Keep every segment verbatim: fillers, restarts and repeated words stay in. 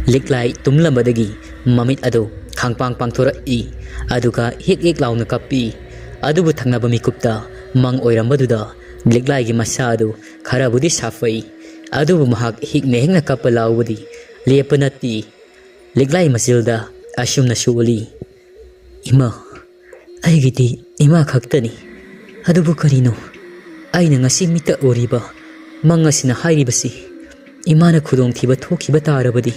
ꯂꯤꯛꯂꯥꯏ ꯇꯨꯝꯂꯝꯕꯗꯒꯤ ꯃꯃꯤꯠ ꯑꯗꯨ ꯈꯥꯡꯄꯥꯡ ꯄꯥꯡꯊꯣꯔꯛꯏ, ꯑꯗꯨꯒ ꯍꯤꯛ ꯍꯤꯛ ꯂꯥꯎꯅ ꯀꯞꯄꯤ꯫ ꯑꯗꯨꯕꯨ ꯊꯪꯅꯕ ꯃꯤꯀꯨꯞꯇ ꯃꯪ ꯑꯣꯏꯔꯝꯕꯗꯨꯗ ꯂꯤꯛꯂꯥꯏꯒꯤ ꯃꯁꯥ ꯑꯗꯨ ꯈꯔꯕꯨꯗꯤ ꯁꯥꯐꯩ, ꯑꯗꯨꯕꯨ ꯃꯍꯥꯛ ꯍꯤꯛꯅ ꯍꯤꯛꯅ ꯀꯞꯄ ꯂꯥꯎꯕꯗꯤ ꯂꯦꯞꯄ ꯅꯠꯇꯦ꯫ ꯂꯤꯛꯂꯥꯏ ꯃꯆꯤꯜꯗ ꯑꯁꯨꯝꯅ ꯁꯣꯛꯂꯤ, "ꯏꯃꯥ, ꯑꯩꯒꯤꯗꯤ ꯏꯃꯥ ꯈꯛꯇꯅꯤ꯫ ꯑꯗꯨꯕꯨ ꯀꯔꯤꯅꯣ ꯑꯩꯅ ꯉꯁꯤ ꯃꯤꯠꯇ ꯎꯔꯤꯕ ꯃꯪ ꯑꯁꯤꯅ ꯍꯥꯏꯔꯤꯕꯁꯤ? ꯏꯃꯥꯅ ꯈꯨꯗꯣꯡꯊꯤꯕ ꯊꯣꯛꯈꯤꯕ ꯇꯥꯔꯕꯗꯤ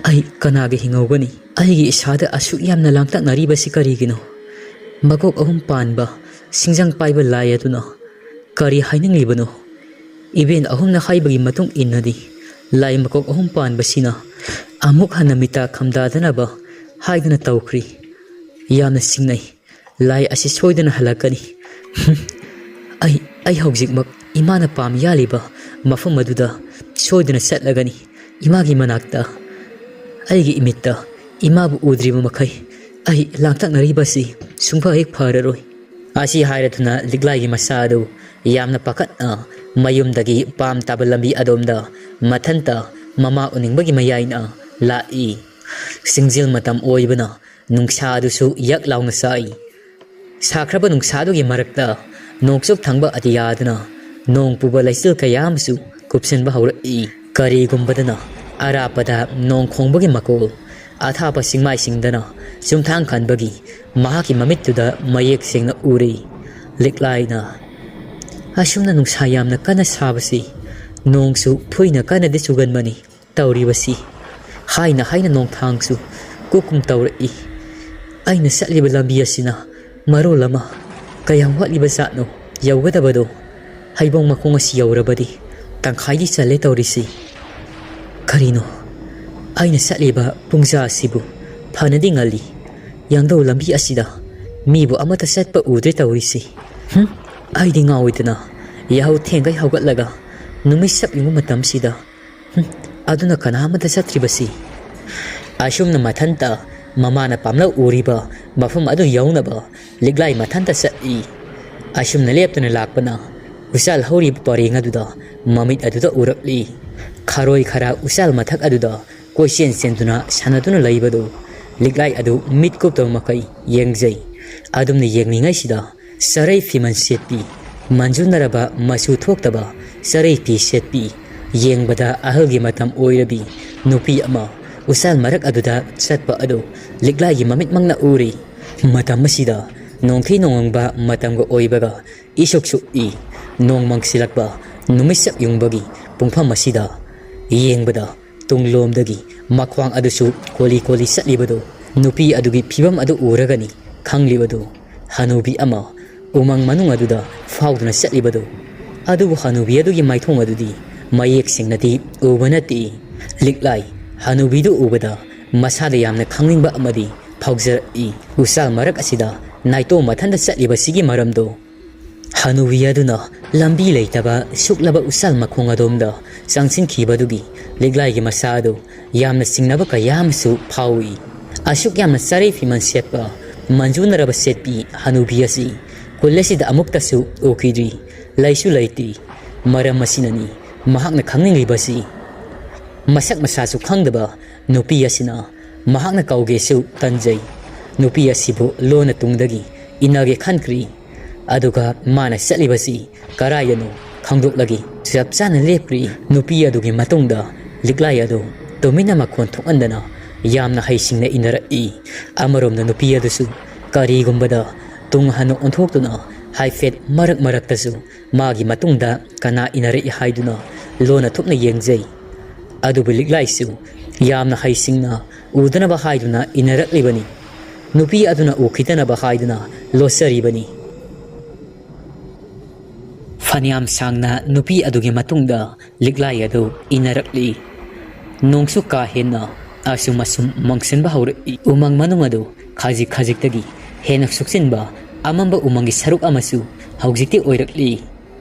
ꯑꯩ ꯀꯅꯥꯒ ꯍꯤꯡꯍꯧꯒꯅꯤ? ꯑꯩꯒꯤ ꯏꯁꯥꯗ ꯑꯁꯨꯛ ꯌꯥꯝꯅ ꯂꯥꯡꯇꯛꯅꯔꯤꯕꯁꯤ ꯀꯔꯤꯒꯤꯅꯣ? ꯃꯀꯣꯛ ꯑꯍꯨꯝ ꯄꯥꯟꯕ ꯁꯤꯡꯖꯪ ꯄꯥꯏꯕ ꯂꯥꯏ ꯑꯗꯨꯅ ꯀꯔꯤ ꯍꯥꯏꯅꯤꯡꯂꯤꯕꯅꯣ?" ꯏꯕꯦꯟ ꯑꯍꯨꯝꯅ ꯍꯥꯏꯕꯒꯤ ꯃꯇꯨꯡ ꯏꯟꯅꯗꯤ ꯂꯥꯏ ꯃꯀꯣꯛ ꯑꯍꯨꯝ ꯄꯥꯟꯕꯁꯤꯅ ꯑꯃꯨꯛ ꯍꯟꯅ ꯃꯤꯇꯥ ꯈꯝꯗꯥꯗꯅꯕ ꯍꯥꯏꯗꯨꯅ ꯇꯧꯈ꯭ꯔꯤ꯫ ꯌꯥꯝꯅ ꯁꯤꯡꯅꯩ꯫ ꯂꯥꯏ ꯑꯁꯤ ꯁꯣꯏꯗꯅ ꯍꯜꯂꯛꯀꯅꯤ꯫ ꯑꯩ, ꯑꯩ ꯍꯧꯖꯤꯛꯃꯛ ꯏꯃꯥꯅ ꯄꯥꯝ ꯌꯥꯜꯂꯤꯕ ꯃꯐꯝ ꯑꯗꯨꯗ ꯁꯣꯏꯗꯅ ꯆꯠꯂꯒꯅꯤ꯫ ꯏꯃꯥꯒꯤ ꯃꯅꯥꯛꯇ꯫ ꯑꯩꯒꯤ ꯏꯃꯤꯠꯇ ꯏꯃꯥꯕꯨ ꯎꯗ꯭ꯔꯤꯕ ꯃꯈꯩ ꯑꯩ ꯂꯥꯡꯇꯛꯅꯔꯤꯕ ꯑꯁꯤ ꯁꯨꯡꯐ ꯍꯦꯛ ꯐꯔꯔꯣꯏ꯫ ꯑꯁꯤ ꯍꯥꯏꯔꯗꯨꯅ ꯂꯤꯛꯂꯥꯏꯒꯤ ꯃꯁꯥ ꯑꯗꯨ ꯌꯥꯝꯅ ꯄꯥꯈꯠꯅ ꯃꯌꯨꯝꯗꯒꯤ ꯄꯥꯝ ꯇꯥꯕ ꯂꯝꯕꯤ ꯑꯗꯣꯝꯗ ꯃꯊꯟꯇ ꯃꯃꯥ ꯎꯅꯤꯡꯕꯒꯤ ꯃꯌꯥꯏꯅ ꯂꯥꯛꯏ꯫ ꯁꯤꯡꯖꯤꯜ ꯃꯇꯝ ꯑꯣꯏꯕꯅ ꯅꯨꯡꯁꯥ ꯑꯗꯨꯁꯨ ꯌꯛ ꯂꯥꯎꯅ ꯁꯥꯏ꯫ ꯁꯥꯈ꯭ꯔꯕ ꯅꯨꯡꯁꯥꯗꯨꯒꯤ ꯃꯔꯛꯇ ꯅꯣꯡꯆꯨꯞ ꯊꯪꯕ ꯑꯇꯤꯌꯥꯗꯨꯅ ꯅꯣꯡ ꯄꯨꯕ ꯂꯩꯆꯤꯜ ꯀꯌꯥ ꯑꯃꯁꯨ ꯀꯨꯞꯁꯤꯟꯕ ꯍꯧꯔꯛꯏ꯫ ꯀꯔꯤꯒꯨꯝꯕꯗꯅ ꯑꯔꯥꯞꯄꯗ ꯅꯣꯡ ꯈꯣꯡꯕꯒꯤ ꯃꯈꯣꯜ, ꯑꯊꯥꯞꯄ ꯆꯤꯡꯃꯥꯏꯁꯤꯡꯗꯅ ꯆꯨꯝꯊꯥꯡ ꯈꯟꯕꯒꯤ ꯃꯍꯥꯛꯀꯤ ꯃꯃꯤꯠꯇꯨꯗ ꯃꯌꯦꯛ ꯁꯦꯡꯅ ꯎꯔꯤ꯫ ꯂꯤꯛꯂꯥꯏꯅ ꯑꯁꯨꯝꯅ ꯅꯨꯡꯁꯥ ꯌꯥꯝꯅ ꯀꯟꯅ ꯁꯥꯕꯁꯤ ꯅꯣꯡꯁꯨ ꯐꯨꯏꯅ ꯀꯟꯅꯗꯤ ꯆꯨꯒꯟꯕꯅꯤ꯫ ꯇꯧꯔꯤꯕꯁꯤ ꯍꯥꯏꯅ ꯍꯥꯏꯅ ꯅꯣꯡꯊꯥꯡꯁꯨ ꯀꯨꯛ ꯀꯨꯝ ꯇꯧꯔꯛꯏ꯫ ꯑꯩꯅ ꯆꯠꯂꯤꯕ ꯂꯝꯕꯤ ꯑꯁꯤꯅ ꯃꯔꯣꯜ ꯑꯃ ꯀꯌꯥꯝ ꯋꯥꯠꯂꯤꯕ ꯖꯥꯠꯅꯣ ꯌꯧꯒꯗꯕꯗꯣ? ꯍꯩꯕꯣꯡ ꯃꯈꯣꯡ ꯑꯁꯤ ꯌꯧꯔꯕꯗꯤ ꯇꯪꯈꯥꯏꯗꯤ ꯆꯜꯂꯦ ꯇꯧꯔꯤꯁꯤ꯫ ꯀꯔꯤꯅꯣ? ꯑꯩꯅ ꯆꯠꯂꯤꯕ ꯄꯨꯡꯖꯥ ꯑꯁꯤꯕꯨ ꯐꯅꯗꯤ ꯉꯜꯂꯤ꯫ ꯌꯥꯡꯗꯧ ꯂꯝꯕꯤ ꯑꯁꯤꯗ ꯃꯤꯕꯨ ꯑꯃꯠꯇ ꯆꯠꯄ ꯎꯗ꯭ꯔꯦ ꯇꯧꯔꯤꯁꯤ꯫ ꯍꯨꯝ? ꯑꯩꯗꯤ ꯉꯥꯎꯏꯗꯅ ꯌꯥꯍꯧ ꯊꯦꯡꯈꯩ ꯍꯧꯒꯠꯂꯒ ꯅꯨꯃꯤꯠ ꯁꯛ ꯌꯨꯡꯕ ꯃꯇꯝꯁꯤꯗ, ꯍꯨꯝ, ꯑꯗꯨꯅ ꯀꯅꯥ ꯑꯃꯠꯇ ꯆꯠꯇ꯭ꯔꯤꯕꯁꯤ? ꯑꯁꯨꯝꯅ ꯃꯊꯟꯇ ꯃꯃꯥꯅ ꯄꯥꯝꯂꯧ ꯎꯔꯤꯕ ꯃꯐꯝ ꯑꯗꯨ ꯌꯧꯅꯕ ꯂꯤꯛꯂꯥꯏ ꯃꯊꯟꯇ ꯆꯠꯂꯤ꯫ ꯑꯁꯨꯝꯅ ꯂꯦꯞꯇꯅ ꯂꯥꯛꯄꯅ ꯎꯆꯥꯜ ꯍꯧꯔꯤꯕ ꯄꯔꯦꯡ ꯑꯗꯨꯗ ꯃꯃꯤꯠ ꯑꯗꯨꯗ ꯎꯔꯛꯂꯤ꯫ ꯈꯥꯔꯣꯏ ꯈꯔ ꯎꯆꯥꯜ ꯃꯊꯛ ꯑꯗꯨꯗ ꯀꯣꯏꯆꯦꯟ ꯆꯦꯟꯗꯨꯅ ꯁꯥꯟꯅꯗꯨꯅ ꯂꯩꯕꯗꯨ ꯂꯤꯛꯂꯥꯏ ꯑꯗꯨ ꯃꯤꯠ ꯀꯨꯞꯇꯕ ꯃꯈꯩ ꯌꯦꯡꯖꯩ꯫ ꯑꯗꯨꯝꯅ ꯌꯦꯡꯂꯤꯉꯩꯁꯤꯗ ꯆꯔꯩ ꯐꯤꯃꯟ ꯁꯦꯠꯄꯤ, ꯃꯟꯖꯨꯅꯔꯕ ꯃꯆꯨ ꯊꯣꯛꯇꯕ ꯆꯔꯩ ꯐꯤ ꯁꯦꯠꯄꯤ, ꯌꯦꯡꯕꯗ ꯑꯍꯜꯒꯤ ꯃꯇꯝ ꯑꯣꯏꯔꯕꯤ ꯅꯨꯄꯤ ꯑꯃ ꯎꯆꯥꯜ ꯃꯔꯛ ꯑꯗꯨꯗ ꯆꯠꯄ ꯑꯗꯨ ꯂꯤꯛꯂꯥꯏꯒꯤ ꯃꯃꯤꯠꯃꯛꯅ ꯎꯔꯤ꯫ ꯃꯇꯝ ꯑꯁꯤꯗ ꯅꯣꯡꯊꯤ ꯅꯣꯡꯃꯪꯕ ꯃꯇꯝꯒ ꯑꯣꯏꯕꯒ ꯏꯁꯨꯛ ꯁꯨꯛꯏ꯫ ꯅꯣꯡ ꯃꯪꯁꯤꯜꯂꯛꯄ ꯅꯨꯃꯤꯠ ꯆꯞ ꯌꯨꯡꯕꯒꯤ ꯄꯨꯡꯐꯝ ꯑꯁꯤꯗ ꯌꯦꯡꯕꯗ ꯇꯨꯡꯂꯣꯝꯗꯒꯤ ꯃꯈ꯭ꯋꯥꯡ ꯑꯗꯨꯁꯨ ꯀꯣꯂꯤ ꯀꯣꯂꯤ ꯆꯠꯂꯤꯕꯗꯨ, ꯅꯨꯄꯤ ꯑꯗꯨꯒꯤ ꯐꯤꯕꯝ ꯑꯗꯨ ꯎꯔꯒꯅꯤ ꯈꯪꯂꯤꯕꯗꯨ꯫ ꯍꯅꯨꯕꯤ ꯑꯃ ꯎꯃꯪ ꯃꯅꯨꯡ ꯑꯗꯨꯗ ꯐꯥꯎꯗꯨꯅ ꯆꯠꯂꯤꯕꯗꯨ꯫ ꯑꯗꯨꯕꯨ ꯍꯅꯨꯕꯤ ꯑꯗꯨꯒꯤ ꯃꯥꯏꯊꯣꯡ ꯑꯗꯨꯗꯤ ꯃꯌꯦꯛ ꯁꯦꯡꯅꯗꯤ ꯎꯕ ꯅꯠꯇꯦ꯫ ꯂꯤꯛꯂꯥꯏ ꯍꯅꯨꯕꯤꯗꯨ ꯎꯕꯗ ꯃꯁꯥꯗ ꯌꯥꯝꯅ ꯈꯪꯅꯤꯡꯕ ꯑꯃꯗꯤ ꯐꯥꯎꯖꯔꯛꯏ꯫ ꯎꯆꯥꯜ ꯃꯔꯛ ꯑꯁꯤꯗ ꯅꯥꯏꯇꯣꯝ ꯃꯊꯟꯇ ꯆꯠꯂꯤꯕꯁꯤꯒꯤ ꯃꯔꯝꯗꯣ꯫ ꯍꯅꯨꯕꯤ ꯑꯗꯨꯅ ꯂꯝꯕꯤ ꯂꯩꯇꯕ ꯁꯨꯛꯂꯕ ꯎꯆꯥꯜ ꯃꯈꯣꯡ ꯑꯗꯣꯝꯗ ꯆꯪꯁꯤꯟꯈꯤꯕꯗꯨꯒꯤ ꯂꯤꯛꯂꯥꯏꯒꯤ ꯃꯁꯥ ꯑꯗꯨ ꯌꯥꯝꯅ ꯆꯤꯡꯅꯕ ꯀꯌꯥ ꯑꯃꯁꯨ ꯐꯥꯎꯏ꯫ ꯑꯁꯨꯛ ꯌꯥꯝꯅ ꯆꯔꯩ ꯐꯤꯃꯟ ꯁꯦꯠꯄ, ꯃꯟꯖꯨꯅꯔꯕ ꯁꯦꯠꯄꯤ ꯍꯅꯨꯕꯤ ꯑꯁꯤ ꯈꯨꯜ ꯑꯁꯤꯗ ꯑꯃꯨꯛꯇꯁꯨ ꯎꯈꯤꯗ꯭ꯔꯤ, ꯂꯩꯁꯨ ꯂꯩꯇꯦ꯫ ꯃꯔꯝ ꯑꯁꯤꯅꯅꯤ ꯃꯍꯥꯛꯅ ꯈꯪꯅꯤꯡꯂꯤꯕꯁꯤ꯫ ꯃꯁꯛ ꯃꯁꯥꯁꯨ ꯈꯪꯗꯕ ꯅꯨꯄꯤ ꯑꯁꯤꯅ ꯃꯍꯥꯛꯅ ꯀꯧꯒꯦꯁꯨ ꯇꯟꯖꯩ꯫ ꯅꯨꯄꯤ ꯑꯁꯤꯕꯨ ꯂꯣꯟꯅ ꯇꯨꯡꯗꯒꯤ ꯏꯟꯅꯒꯦ ꯈꯟꯈ꯭ꯔꯤ꯫ ꯑꯗꯨꯒ ꯃꯥꯅ ꯆꯠꯂꯤꯕꯁꯤ ꯀꯔꯥꯏꯗꯅꯣ ꯈꯪꯗꯣꯛꯂꯒꯦ꯫ ꯆꯞ ꯆꯥꯅ ꯂꯦꯞꯈ꯭ꯔꯤ꯫ ꯅꯨꯄꯤ ꯑꯗꯨꯒꯤ ꯃꯇꯨꯡꯗ ꯂꯤꯛꯂꯥꯏ ꯑꯗꯨ ꯇꯨꯃꯤꯟꯅ ꯃꯈꯣꯟ ꯊꯣꯛꯍꯟꯗꯅ ꯌꯥꯝꯅ ꯍꯩꯁꯤꯡꯅ ꯏꯟꯅꯔꯛꯏ꯫ ꯑꯃꯔꯣꯝꯗ ꯅꯨꯄꯤ ꯑꯗꯨꯁꯨ ꯀꯔꯤꯒꯨꯝꯕꯗ ꯇꯨꯡ ꯍꯟꯅ ꯑꯣꯟꯊꯣꯛꯇꯨꯅ ꯍꯥꯏꯐꯦꯠ ꯃꯔꯛ ꯃꯔꯛꯇꯁꯨ ꯃꯥꯒꯤ ꯃꯇꯨꯡꯗ ꯀꯅꯥ ꯏꯟꯅꯔꯛꯏ ꯍꯥꯏꯗꯨꯅ ꯂꯣꯟꯅ ꯊꯨꯞꯅ ꯌꯦꯡꯖꯩ꯫ ꯑꯗꯨꯕꯨ ꯂꯤꯛꯂꯥꯏꯁꯨ ꯌꯥꯝꯅ ꯍꯩꯁꯤꯡꯅ ꯎꯗꯅꯕ ꯍꯥꯏꯗꯨꯅ ꯏꯟꯅꯔꯛꯂꯤꯕꯅꯤ꯫ ꯅꯨꯄꯤ ꯑꯗꯨꯅ ꯎꯈꯤꯗꯅꯕ ꯍꯥꯏꯗꯨꯅ ꯂꯣꯠꯆꯔꯤꯕꯅꯤ꯫ ꯐꯅꯌꯥꯝ ꯁꯥꯡꯅ ꯅꯨꯄꯤ ꯑꯗꯨꯒꯤ ꯃꯇꯨꯡꯗ ꯂꯤꯛꯂꯥꯏ ꯑꯗꯨ ꯏꯟꯅꯔꯛꯂꯤ꯫ ꯅꯣꯡꯁꯨ ꯀꯥ ꯍꯦꯟꯅ ꯑꯁꯨꯝ ꯑꯁꯨꯝ ꯃꯪꯁꯤꯟꯕ ꯍꯧꯔꯛꯏ꯫ ꯎꯃꯪ ꯃꯅꯨꯡ ꯑꯗꯨ ꯈꯖꯤꯛ ꯈꯖꯤꯛꯇꯒꯤ ꯍꯦꯟꯅ ꯁꯨꯛꯆꯤꯟꯕ ꯑꯃꯝꯕ ꯎꯃꯪꯒꯤ ꯁꯔꯨꯛ ꯑꯃꯁꯨ ꯍꯧꯖꯤꯛꯇꯤ ꯑꯣꯏꯔꯛꯂꯤ꯫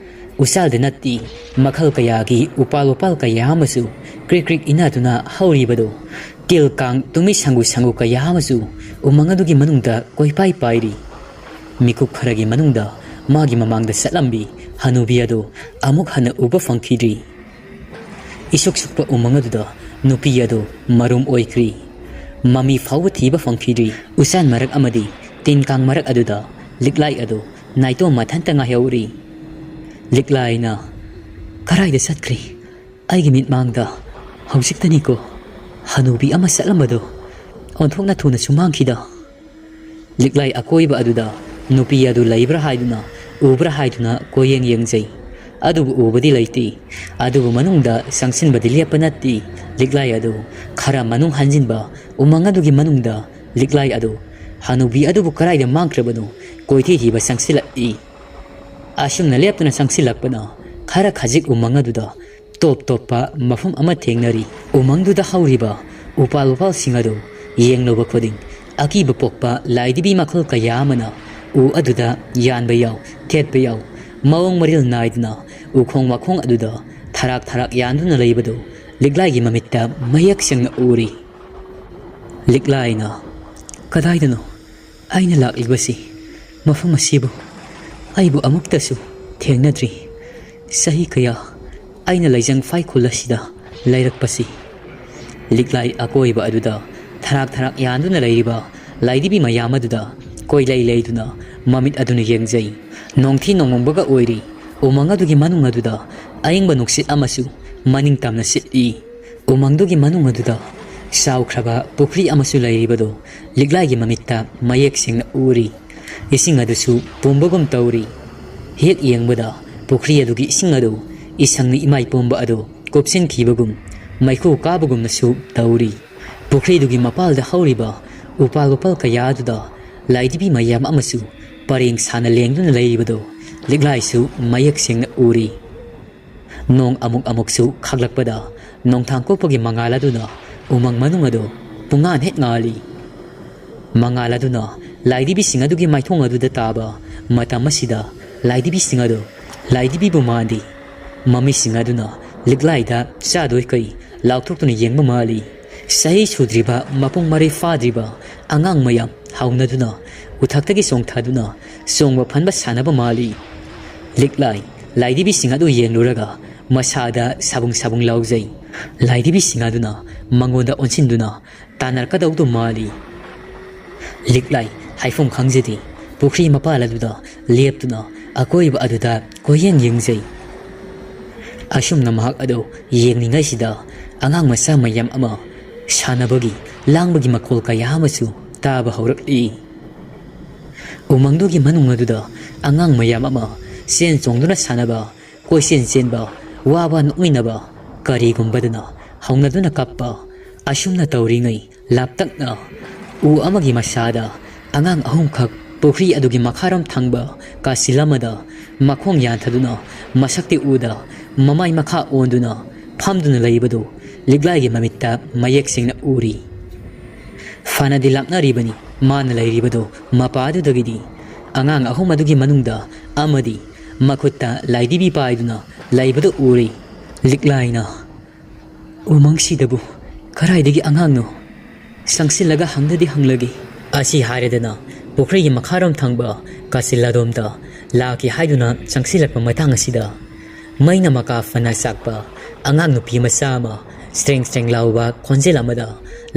ꯎꯆꯥꯜꯗ ꯅꯠꯇꯦ, ꯃꯈꯜ ꯀꯌꯥꯒꯤ ꯎꯄꯥꯜ ꯋꯥꯄꯥꯜ ꯀꯌꯥ ꯑꯃꯁꯨ ꯀ꯭ꯔꯤꯛ ꯀ꯭ꯔꯤꯛ ꯏꯟꯅꯗꯨꯅ ꯍꯧꯔꯤꯕꯗꯨ꯫ ꯇꯤꯜ ꯀꯥꯡ ꯇꯨꯃꯤ ꯁꯪꯒꯨ ꯁꯪꯒꯨ ꯀꯌꯥ ꯑꯃꯁꯨ ꯎꯃꯪ ꯑꯗꯨꯒꯤ ꯃꯅꯨꯡꯗ ꯀꯣꯏꯄꯥꯏ ꯄꯥꯏꯔꯤ꯫ ꯃꯤꯀꯨꯞ ꯈꯔꯒꯤ ꯃꯅꯨꯡꯗ ꯃꯥꯒꯤ ꯃꯃꯥꯡꯗ ꯆꯠꯂꯝꯕꯤ ꯍꯅꯨꯕꯤ ꯑꯗꯨ ꯑꯃꯨꯛ ꯍꯟꯅ ꯎꯕ ꯐꯪꯈꯤꯗ꯭ꯔꯤ꯫ ꯏꯁꯨꯛ ꯁꯨꯛꯄ ꯎꯃꯪ ꯑꯗꯨꯗ ꯅꯨꯄꯤ ꯑꯗꯨ ꯃꯔꯨꯝ ꯑꯣꯏꯈ꯭ꯔꯤ꯫ ꯃꯃꯤ ꯐꯥꯎꯕ ꯊꯤꯕ ꯐꯪꯈꯤꯗ꯭ꯔꯤ꯫ ꯎꯆꯥꯟ ꯃꯔꯛ ꯑꯃꯗꯤ ꯇꯤꯟ ꯀꯥꯡ ꯃꯔꯛ ꯑꯗꯨꯗ ꯂꯤꯛꯂꯥꯏ ꯑꯗꯨ ꯅꯥꯏꯇꯣꯝ ꯃꯊꯟꯇ ꯉꯥꯏꯍꯧꯔꯤ꯫ ꯂꯤꯛꯂꯥꯏꯅ, "ꯀꯔꯥꯏꯗ ꯆꯠꯈ꯭ꯔꯤ? ꯑꯩꯒꯤ ꯃꯤꯠꯃꯥꯡꯗ ꯍꯧꯖꯤꯛꯇꯅꯤꯀꯣ ꯍꯅꯨꯕꯤ ꯑꯃ ꯆꯠꯂꯝꯕꯗꯣ꯫ ꯑꯣꯟꯊꯣꯛꯅ ꯊꯨꯅꯁꯨ ꯃꯥꯡꯈꯤꯗ꯫" ꯂꯤꯛꯂꯥꯏ ꯑꯀꯣꯏꯕ ꯑꯗꯨꯗ ꯅꯨꯄꯤ ꯑꯗꯨ ꯂꯩꯕ꯭ꯔꯥ ꯍꯥꯏꯗꯨꯅ, ꯎꯕ꯭ꯔꯥ ꯍꯥꯏꯗꯨꯅ ꯀꯣꯏꯌꯦꯡ ꯌꯦꯡꯖꯩ꯫ ꯑꯗꯨꯕꯨ ꯎꯕꯗꯤ ꯂꯩꯇꯦ꯫ ꯑꯗꯨꯕꯨ ꯃꯅꯨꯡꯗ ꯆꯪꯁꯤꯟꯕꯗꯤ ꯂꯦꯞꯄ ꯅꯠꯇꯦ꯫ ꯂꯤꯛꯂꯥꯏ ꯑꯗꯨ ꯈꯔ ꯃꯅꯨꯡ ꯍꯟꯖꯤꯟꯕ ꯎꯃꯪ ꯑꯗꯨꯒꯤ ꯃꯅꯨꯡꯗ ꯂꯤꯛꯂꯥꯏ ꯑꯗꯨ ꯍꯅꯨꯕꯤ ꯑꯗꯨꯕꯨ ꯀꯗꯥꯏꯗ ꯃꯥꯡꯈ꯭ꯔꯕꯅꯣ ꯀꯣꯏꯊꯤ ꯊꯤꯕ ꯆꯪꯁꯤꯜꯂꯛꯏ꯫ ꯑꯁꯨꯝꯅ ꯂꯦꯞꯇꯨꯅ ꯆꯪꯁꯤꯜꯂꯛꯄꯅ ꯈꯔ ꯈꯖꯤꯛ ꯎꯃꯪ ꯑꯗꯨꯗ ꯇꯣꯞ ꯇꯣꯞꯄ ꯃꯐꯝ ꯑꯃ ꯊꯦꯡꯅꯔꯤ꯫ ꯎꯃꯪꯗꯨꯗ ꯍꯧꯔꯤꯕ ꯎꯄꯥꯜ ꯋꯥꯄꯥꯜꯁꯤꯡ ꯑꯗꯨ ꯌꯦꯡꯂꯨꯕ ꯈꯨꯗꯤꯡ ꯑꯀꯤꯕ ꯄꯣꯛꯄ ꯂꯥꯏꯗꯤꯕꯤ ꯃꯈꯜ ꯀꯌꯥ ꯑꯃꯅ ꯎ ꯑꯗꯨꯗ ꯌꯥꯟꯕ ꯌꯥꯎ, ꯊꯦꯠꯄ ꯌꯥꯎ, ꯃꯑꯣꯡ ꯃꯔꯤꯜ ꯅꯥꯏꯗꯅ ꯎꯈꯣꯡ ꯋꯥꯈꯣꯡ ꯑꯗꯨꯗ ꯊꯔꯥꯛ ꯊꯔꯥꯛ ꯌꯥꯟꯗꯨꯅ ꯂꯩꯕꯗꯨ ꯂꯤꯛꯂꯥꯏꯒꯤ ꯃꯃꯤꯠꯇ ꯃꯌꯦꯛ ꯁꯦꯡꯅ ꯎꯔꯤ꯫ ꯂꯤꯛꯂꯥꯏꯅ, "ꯀꯗꯥꯏꯗꯅꯣ ꯑꯩꯅ ꯂꯥꯛꯂꯤꯕꯁꯤ? ꯃꯐꯝ ꯑꯁꯤꯕꯨ ꯑꯩꯕꯨ ꯑꯃꯨꯛꯇꯁꯨ ꯊꯦꯡꯅꯗ꯭ꯔꯤ꯫ ꯆꯍꯤ ꯀꯌꯥ ꯑꯩꯅ ꯂꯩꯖꯪ ꯐꯥꯏꯈꯨꯜ ꯑꯁꯤꯗ ꯂꯩꯔꯛꯄꯁꯤ꯫" ꯂꯤꯛꯂꯥꯏ ꯑꯀꯣꯏꯕ ꯑꯗꯨꯗ ꯊꯔꯥꯛ ꯊꯔꯥꯛ ꯌꯥꯟꯗꯨꯅ ꯂꯩꯔꯤꯕ ꯂꯥꯏꯗꯤꯕꯤ ꯃꯌꯥꯝ ꯑꯗꯨꯗ ꯀꯣꯏꯂꯩ ꯂꯩꯗꯨꯅ ꯃꯃꯤꯠ ꯑꯗꯨꯅ ꯌꯦꯡꯖꯩ꯫ ꯅꯣꯡꯊꯤ ꯅꯣꯡꯃꯪꯕꯒ ꯑꯣꯏꯔꯤ꯫ ꯎꯃꯪ ꯑꯗꯨꯒꯤ ꯃꯅꯨꯡ ꯑꯗꯨꯗ ꯑꯌꯤꯡꯕ ꯅꯨꯡꯁꯤꯠ ꯑꯃꯁꯨ ꯃꯅꯤꯡ ꯇꯝꯅ ꯁꯤꯠꯂꯤ꯫ ꯎꯃꯪꯗꯨꯒꯤ ꯃꯅꯨꯡ ꯑꯗꯨꯗ ꯆꯥꯎꯈ꯭ꯔꯕ ꯄꯨꯈ꯭ꯔꯤ ꯑꯃꯁꯨ ꯂꯩꯔꯤꯕꯗꯨ ꯂꯤꯛꯂꯥꯏꯒꯤ ꯃꯃꯤꯠꯇ ꯃꯌꯦꯛ ꯁꯦꯡꯅ ꯎꯔꯤ꯫ ꯏꯁꯤꯡ ꯑꯗꯨꯁꯨ ꯄꯨꯝꯕꯒꯨꯝ ꯇꯧꯔꯤ꯫ ꯍꯦꯛ ꯌꯦꯡꯕꯗ ꯄꯨꯈ꯭ꯔꯤ ꯑꯗꯨꯒꯤ ꯏꯁꯤꯡ ꯑꯗꯨ ꯏꯁꯪꯅ ꯏꯃꯥꯏ ꯄꯨꯝꯕ ꯑꯗꯨ ꯀꯨꯞꯁꯤꯟꯈꯤꯕꯒꯨꯝ, ꯃꯩꯈꯨ ꯀꯥꯕꯒꯨꯝꯅꯁꯨ ꯇꯧꯔꯤ꯫ ꯄꯨꯈ꯭ꯔꯤꯗꯨꯒꯤ ꯃꯄꯥꯜꯗ ꯍꯧꯔꯤꯕ ꯎꯄꯥꯜ ꯋꯥꯄꯥꯜ ꯀꯌꯥ ꯑꯗꯨꯗ ꯂꯥꯏꯗꯤꯕꯤ ꯃꯌꯥꯝ ꯑꯃꯁꯨ ꯄꯔꯦꯡ ꯁꯥꯅ ꯂꯦꯡꯗꯨꯅ ꯂꯩꯔꯤꯕꯗꯨ ꯂꯤꯛꯂꯥꯏꯁꯨ ꯃꯌꯦꯛ ꯁꯦꯡꯅ ꯎꯔꯤ꯫ ꯅꯣꯡ ꯑꯃꯨꯛ ꯑꯃꯨꯛꯁꯨ ꯈꯥꯛꯂꯛꯄꯗ ꯅꯣꯡꯊꯥꯡ ꯀꯣꯛꯄꯒꯤ ꯃꯉꯥꯜ ꯑꯗꯨꯅ ꯎꯃꯪ ꯃꯅꯨꯡ ꯑꯗꯨ ꯄꯨꯡꯉꯥꯟ ꯍꯦꯛ ꯉꯥꯜꯂꯤ꯫ ꯃꯉꯥꯜ ꯑꯗꯨꯅ ꯂꯥꯏꯗꯤꯕꯤꯁꯤꯡ ꯑꯗꯨꯒꯤ ꯃꯥꯏꯊꯣꯡ ꯑꯗꯨꯗ ꯇꯥꯕ ꯃꯇꯝ ꯑꯁꯤꯗ ꯂꯥꯏꯗꯤꯕꯤꯁꯤꯡ ꯑꯗꯨ ꯂꯥꯏꯗꯤꯕꯤꯕꯨ ꯃꯥꯟꯗꯦ꯫ ꯃꯃꯤꯁꯤꯡ ꯑꯗꯨꯅ ꯂꯤꯛꯂꯥꯏꯗ ꯆꯥꯗꯣꯏ ꯀꯩ ꯂꯥꯎꯊꯣꯛꯇꯨꯅ ꯌꯦꯡꯕ ꯃꯥꯜꯂꯤ꯫ ꯆꯍꯤ ꯁꯨꯗ꯭ꯔꯤꯕ, ꯃꯄꯨꯡ ꯃꯔꯩ ꯐꯥꯗ꯭ꯔꯤꯕ ꯑꯉꯥꯡ ꯃꯌꯥꯝ ꯍꯧꯅꯗꯨꯅ ꯎꯊꯛꯇꯒꯤ ꯆꯣꯡꯊꯗꯨꯅ ꯆꯣꯡꯕ ꯐꯟꯕ ꯁꯥꯟꯅꯕ ꯃꯥꯜꯂꯤ꯫ ꯂꯤꯛꯂꯥꯏ ꯂꯥꯏꯗꯤꯕꯤꯁꯤꯡ ꯑꯗꯨ ꯌꯦꯡꯂꯨꯔꯒ ꯃꯁꯥꯗ ꯁꯥꯕꯨꯡ ꯁꯥꯕꯨꯡ ꯂꯥꯎꯖꯩ꯫ ꯂꯥꯏꯙꯤꯕꯤ ꯁꯤꯡꯍꯥꯗꯨꯅ ꯃꯉꯣꯟꯗ ꯑꯣꯟꯁꯤꯟꯗꯨꯅ ꯇꯥꯟꯅꯔꯛꯀꯗꯧꯗꯨ ꯃꯥꯜꯂꯤ꯫ ꯂꯤꯛꯂꯥꯏ ꯍꯥꯏꯐꯝ ꯈꯪꯖꯗꯦ꯫ ꯄꯨꯈ꯭ꯔꯤ ꯃꯄꯥꯜ ꯑꯗꯨꯗ ꯂꯦꯞꯇꯨꯅ ꯑꯀꯣꯏꯕ ꯑꯗꯨꯗ ꯀꯣꯏꯌꯦꯡ ꯌꯦꯡꯖꯩ꯫ ꯑꯁꯨꯝꯅ ꯃꯍꯥꯛ ꯑꯗꯨ ꯌꯦꯡꯂꯤꯉꯩꯁꯤꯗ ꯑꯉꯥꯡ ꯃꯆꯥ ꯃꯌꯥꯝ ꯑꯃ ꯁꯥꯟꯅꯕꯒꯤ, ꯂꯥꯡꯕꯒꯤ ꯃꯈꯣꯜ ꯀꯌꯥ ꯑꯃꯁꯨ ꯇꯥꯕ ꯍꯧꯔꯛꯂꯤ꯫ ꯎꯃꯪꯗꯨꯒꯤ ꯃꯅꯨꯡ ꯑꯗꯨꯗ ꯑꯉꯥꯡ ꯃꯌꯥꯝ ꯑꯃ ꯆꯦꯟ ꯆꯣꯡꯗꯨꯅ ꯁꯥꯟꯅꯕ, ꯀꯣꯏꯆꯦꯟ ꯆꯦꯟꯕ, ꯋꯥꯕ ꯅꯣꯛꯃꯤꯟꯅꯕ, ꯀꯔꯤꯒꯨꯝꯕꯗꯅ ꯍꯧꯅꯗꯨꯅ ꯀꯞꯄ, ꯑꯁꯨꯝꯅ ꯇꯧꯔꯤꯉꯩ ꯂꯥꯞꯇꯛꯅ ꯎ ꯑꯃꯒꯤ ꯃꯁꯥꯗ ꯑꯉꯥꯡ ꯑꯍꯨꯝꯈꯛ ꯄꯨꯈ꯭ꯔꯤ ꯑꯗꯨꯒꯤ ꯃꯈꯥꯔꯣꯝ ꯊꯪꯕ ꯀꯥꯆꯤꯜ ꯑꯃꯗ ꯃꯈꯣꯡ ꯌꯥꯟꯊꯗꯨꯅ, ꯃꯁꯛꯇꯤ ꯎꯗ ꯃꯃꯥꯏ ꯃꯈꯥ ꯑꯣꯟꯗꯨꯅ ꯐꯝꯗꯨꯅ ꯂꯩꯕꯗꯨ ꯂꯤꯛꯂꯥꯏꯒꯤ ꯃꯃꯤꯠꯇ ꯃꯌꯦꯛ ꯁꯦꯡꯅ ꯎꯔꯤ꯫ ꯐꯅꯗꯤ ꯂꯥꯞꯅꯔꯤꯕꯅꯤ ꯃꯥꯅ ꯂꯩꯔꯤꯕꯗꯨ ꯃꯄꯥꯗꯨꯗꯒꯤꯗꯤ꯫ ꯑꯉꯥꯡ ꯑꯍꯨꯝ ꯑꯗꯨꯒꯤ ꯃꯅꯨꯡꯗ ꯑꯃꯗꯤ ꯃꯈꯨꯠꯇ ꯂꯥꯏꯙꯤꯕꯤ ꯄꯥꯏꯗꯨꯅ ꯂꯩꯕꯗꯨ ꯎꯔꯤ꯫ ꯂꯤꯛꯂꯥꯏꯅ, "ꯎꯃꯪꯁꯤꯗꯕꯨ ꯀꯗꯥꯏꯗꯒꯤ ꯑꯉꯥꯡꯅꯣ? ꯆꯪꯁꯤꯜꯂꯒ ꯍꯪꯗꯗꯤ ꯍꯪꯂꯒꯦ"꯫ ꯑꯁꯤ ꯍꯥꯏꯔꯗꯅ ꯄꯨꯈ꯭ꯔꯤꯒꯤ ꯃꯈꯥꯔꯣꯝ ꯊꯪꯕ ꯀꯥꯆꯤꯜ ꯑꯗꯣꯝꯗ ꯂꯥꯛꯀꯦ ꯍꯥꯏꯗꯨꯅ ꯆꯪꯁꯤꯜꯂꯛꯄ ꯃꯇꯥꯡ ꯑꯁꯤꯗ, ꯃꯩꯅ ꯃꯀꯥ ꯐꯅ ꯆꯥꯛꯄ ꯑꯉꯥꯡ ꯅꯨꯄꯤ ꯃꯆꯥ ꯑꯃ ꯆ꯭ꯔꯦꯡ ꯆ꯭ꯔꯦꯡ ꯂꯥꯎꯕ ꯈꯣꯟꯖꯦꯜ ꯑꯃꯗ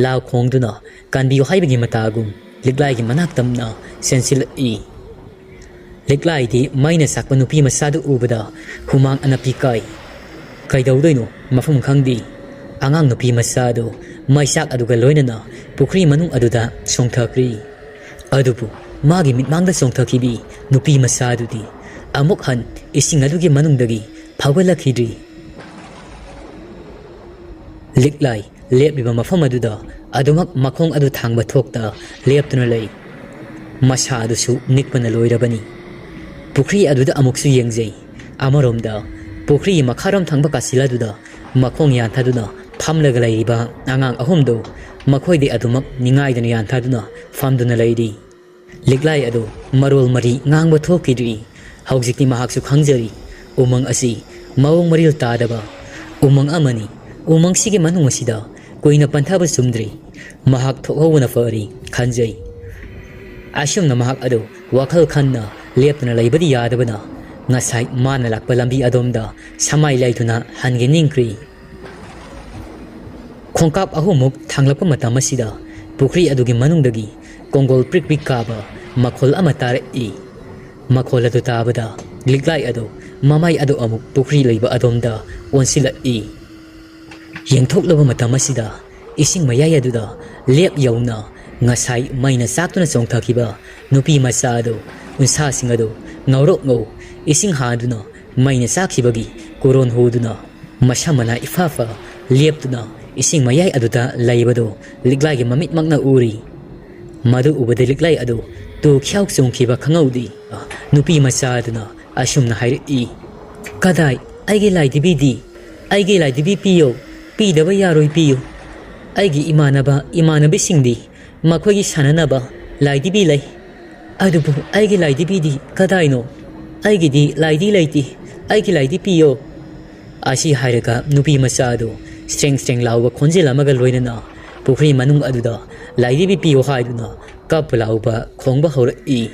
ꯂꯥꯎ ꯈꯣꯡꯗꯨꯅ ꯀꯟꯕꯤꯌꯨ ꯍꯥꯏꯕꯒꯤ ꯃꯇꯥꯒꯨꯝ ꯂꯤꯛꯂꯥꯏꯒꯤ ꯃꯅꯥꯛ ꯇꯝꯅ ꯆꯦꯟꯁꯤꯜꯂꯛꯏ꯫ ꯂꯤꯛꯂꯥꯏꯗꯤ ꯃꯩꯅ ꯆꯥꯛꯄ ꯅꯨꯄꯤ ꯃꯆꯥꯗꯨ ꯎꯕꯗ ꯍꯨꯃꯥꯡ ꯑꯅꯞꯄꯤ ꯀꯥꯏ꯫ ꯀꯩꯗꯧꯗꯣꯏꯅꯣ ꯃꯐꯝ ꯈꯪꯗꯦ꯫ ꯑꯉꯥꯡ ꯅꯨꯄꯤ ꯃꯆꯥꯗꯨ ꯃꯩꯆꯥꯛ ꯑꯗꯨꯒ ꯂꯣꯏꯅꯅ ꯄꯨꯈ꯭ꯔꯤ ꯃꯅꯨꯡ ꯑꯗꯨꯗ ꯆꯣꯡꯊꯈ꯭ꯔꯤ꯫ ꯑꯗꯨꯕꯨ ꯃꯥꯒꯤ ꯃꯤꯠꯃꯥꯡꯗ ꯆꯣꯡꯊꯈꯤꯕꯤ ꯅꯨꯄꯤ ꯃꯆꯥꯗꯨꯗꯤ ꯑꯃꯨꯛ ꯍꯟ ꯏꯁꯤꯡ ꯑꯗꯨꯒꯤ ꯃꯅꯨꯡꯗꯒꯤ ꯐꯥꯎꯒꯠꯂꯛꯈꯤꯗ꯭ꯔꯤ꯫ ꯂꯤꯛꯂꯥꯏ ꯂꯦꯞꯂꯤꯕ ꯃꯐꯝ ꯑꯗꯨꯗ ꯑꯗꯨꯃꯛ ꯃꯈꯣꯡ ꯑꯗꯨ ꯊꯥꯡꯕ ꯊꯣꯛꯇ ꯂꯦꯞꯇꯨꯅ ꯂꯩ꯫ ꯃꯁꯥ ꯑꯗꯨꯁꯨ ꯅꯤꯛꯄꯅ ꯂꯣꯏꯔꯕꯅꯤ꯫ ꯄꯨꯈ꯭ꯔꯤ ꯑꯗꯨꯗ ꯑꯃꯨꯛꯁꯨ ꯌꯦꯡꯖꯩ꯫ ꯑꯃꯔꯣꯝꯗ ꯄꯨꯈ꯭ꯔꯤꯒꯤ ꯃꯈꯥꯔꯣꯝ ꯊꯪꯕ ꯀꯥꯆꯤꯜ ꯑꯗꯨꯗ ꯃꯈꯣꯡ ꯌꯥꯟꯊꯗꯨꯅ ꯐꯝꯂꯒ ꯂꯩꯔꯤꯕ ꯑꯉꯥꯡ ꯑꯍꯨꯝꯗꯨ ꯃꯈꯣꯏꯗꯤ ꯑꯗꯨꯃꯛ ꯅꯤꯡꯉꯥꯏꯗꯅ ꯌꯥꯟꯊꯗꯨꯅ ꯐꯝꯗꯨꯅ ꯂꯩꯔꯤ꯫ ꯂꯤꯛꯂꯥꯏ ꯑꯗꯨ ꯃꯔꯣꯜ ꯃꯔꯤ ꯉꯥꯡꯕ ꯊꯣꯛꯈꯤꯗ꯭ꯔꯤ꯫ ꯍꯧꯖꯤꯛꯇꯤ ꯃꯍꯥꯛꯁꯨ ꯈꯪꯖꯔꯤ, ꯎꯃꯪ ꯑꯁꯤ ꯃꯑꯣꯡ ꯃꯔꯤꯜ ꯇꯥꯗꯕ ꯎꯃꯪ ꯑꯃꯅꯤ꯫ ꯎꯃꯪꯁꯤꯒꯤ ꯃꯅꯨꯡ ꯑꯁꯤꯗ ꯀꯨꯏꯅ ꯄꯟꯊꯕ ꯆꯨꯝꯗ꯭ꯔꯤ꯫ ꯃꯍꯥꯛ ꯊꯣꯛꯍꯧꯕꯅ ꯐꯔꯤ ꯈꯟꯖꯩ꯫ ꯑꯁꯨꯝꯅ ꯃꯍꯥꯛ ꯑꯗꯨ ꯋꯥꯈꯜ ꯈꯟꯅ ꯂꯦꯞꯇꯨꯅ ꯂꯩꯕꯗꯤ ꯌꯥꯗꯕꯅ, ꯉꯁꯥꯏ ꯃꯥꯅ ꯂꯥꯛꯄ ꯂꯝꯕꯤ ꯑꯗꯣꯝꯗ ꯁꯃꯥꯏ ꯂꯩꯗꯨꯅ ꯍꯟꯒꯦ ꯅꯤꯡꯈ꯭ꯔꯤ꯫ ꯈꯣꯡꯀꯥꯞ ꯑꯍꯨꯝꯃꯨꯛ ꯊꯥꯡꯂꯛꯄ ꯃꯇꯝ ꯑꯁꯤꯗ ꯄꯨꯈ꯭ꯔꯤ ꯑꯗꯨꯒꯤ ꯃꯅꯨꯡꯗꯒꯤ ꯀꯣꯡꯒꯣꯜ ꯄ꯭ꯔꯤꯛ ꯄ꯭ꯔꯤꯛ ꯀꯥꯕ ꯃꯈꯣꯜ ꯑꯃ ꯇꯥꯔꯛꯏ꯫ ꯃꯈꯣꯜ ꯑꯗꯨ ꯇꯥꯕꯗ ꯂꯤꯛꯂꯥꯏ ꯑꯗꯨ ꯃꯃꯥꯏ ꯑꯗꯨ ꯑꯃꯨꯛ ꯄꯨꯈ꯭ꯔꯤ ꯂꯩꯕ ꯑꯗꯣꯝꯗ ꯑꯣꯟꯁꯤꯜꯂꯛꯏ꯫ ꯌꯦꯡꯊꯣꯛꯂꯕ ꯃꯇꯝ ꯑꯁꯤꯗ ꯏꯁꯤꯡ ꯃꯌꯥꯏ ꯑꯗꯨꯗ ꯂꯦꯞ ꯌꯧꯅ ꯉꯁꯥꯏ ꯃꯩꯅ ꯆꯥꯛꯇꯨꯅ ꯆꯣꯡꯊꯈꯤꯕ ꯅꯨꯄꯤ ꯃꯆꯥ ꯑꯗꯨ, ꯎꯟꯁꯥꯁꯤꯡ ꯑꯗꯨ ꯉꯧꯔꯣꯛ ꯉꯧ ꯏꯁꯤꯡ ꯍꯥꯗꯨꯅ ꯃꯩꯅ ꯆꯥꯛꯈꯤꯕꯒꯤ ꯀꯨꯔꯣꯟ ꯍꯨꯗꯨꯅ, ꯃꯁꯝ ꯃꯅꯥ ꯏꯐꯥ ꯐꯥ ꯂꯦꯞꯇꯨꯅ ꯏꯁꯤꯡ ꯃꯌꯥꯏ ꯑꯗꯨꯗ ꯂꯩꯕꯗꯨ ꯂꯤꯛꯂꯥꯏꯒꯤ ꯃꯃꯤꯠꯃꯛꯅ ꯎꯔꯤ꯫ ꯃꯗꯨ ꯎꯕꯗ ꯂꯤꯛꯂꯥꯏ ꯑꯗꯨ ꯇꯨ ꯈ꯭ꯌꯥꯎ ꯆꯣꯡꯈꯤꯕ ꯈꯪꯍꯧꯗꯦ꯫ ꯅꯨꯄꯤ ꯃꯆꯥ ꯑꯗꯨꯅ ꯑꯁꯨꯝꯅ ꯍꯥꯏꯔꯛꯏ, "ꯀꯗꯥꯏ? ꯑꯩꯒꯤ ꯂꯥꯏꯙꯤꯕꯤꯗꯤ? ꯑꯩꯒꯤ ꯂꯥꯏꯙꯤꯕꯤ ꯄꯤꯌꯨ꯫ ꯄꯤꯗꯕ ꯌꯥꯔꯣꯏ, ꯄꯤꯌꯨ꯫ ꯑꯩꯒꯤ ꯏꯃꯥꯟꯅꯕ ꯏꯃꯥꯟꯅꯕꯤꯁꯤꯡꯗꯤ ꯃꯈꯣꯏꯒꯤ ꯁꯥꯟꯅꯅꯕ ꯂꯥꯏꯙꯤꯕꯤ ꯂꯩ꯫ ꯑꯗꯨꯕꯨ ꯑꯩꯒꯤ ꯂꯥꯏꯙꯤꯕꯤꯗꯤ ꯀꯗꯥꯏꯅꯣ? ꯑꯩꯒꯤꯗꯤ ꯂꯥꯏꯙꯤ ꯂꯩꯇꯦ꯫ ꯑꯩꯒꯤ ꯂꯥꯏꯙꯤ ꯄꯤꯌꯣ"꯫ ꯑꯁꯤ ꯍꯥꯏꯔꯒ ꯅꯨꯄꯤ ꯃꯆꯥ ꯑꯗꯨ ꯁ꯭ꯔꯦꯡ ꯁ꯭ꯔꯦꯡ ꯂꯥꯎꯕ ꯈꯣꯟꯖꯦꯜ ꯑꯃꯒ ꯂꯣꯏꯅꯅ ꯄꯨꯈ꯭ꯔꯤ ꯃꯅꯨꯡ ꯑꯗꯨꯗ ꯂꯥꯏꯙꯤꯕꯤ ꯄꯤꯌꯣ ꯍꯥꯏꯗꯨꯅ ꯀꯞꯄ ꯂꯥꯎꯕ ꯈꯣꯡꯕ ꯍꯧꯔꯛꯏ꯫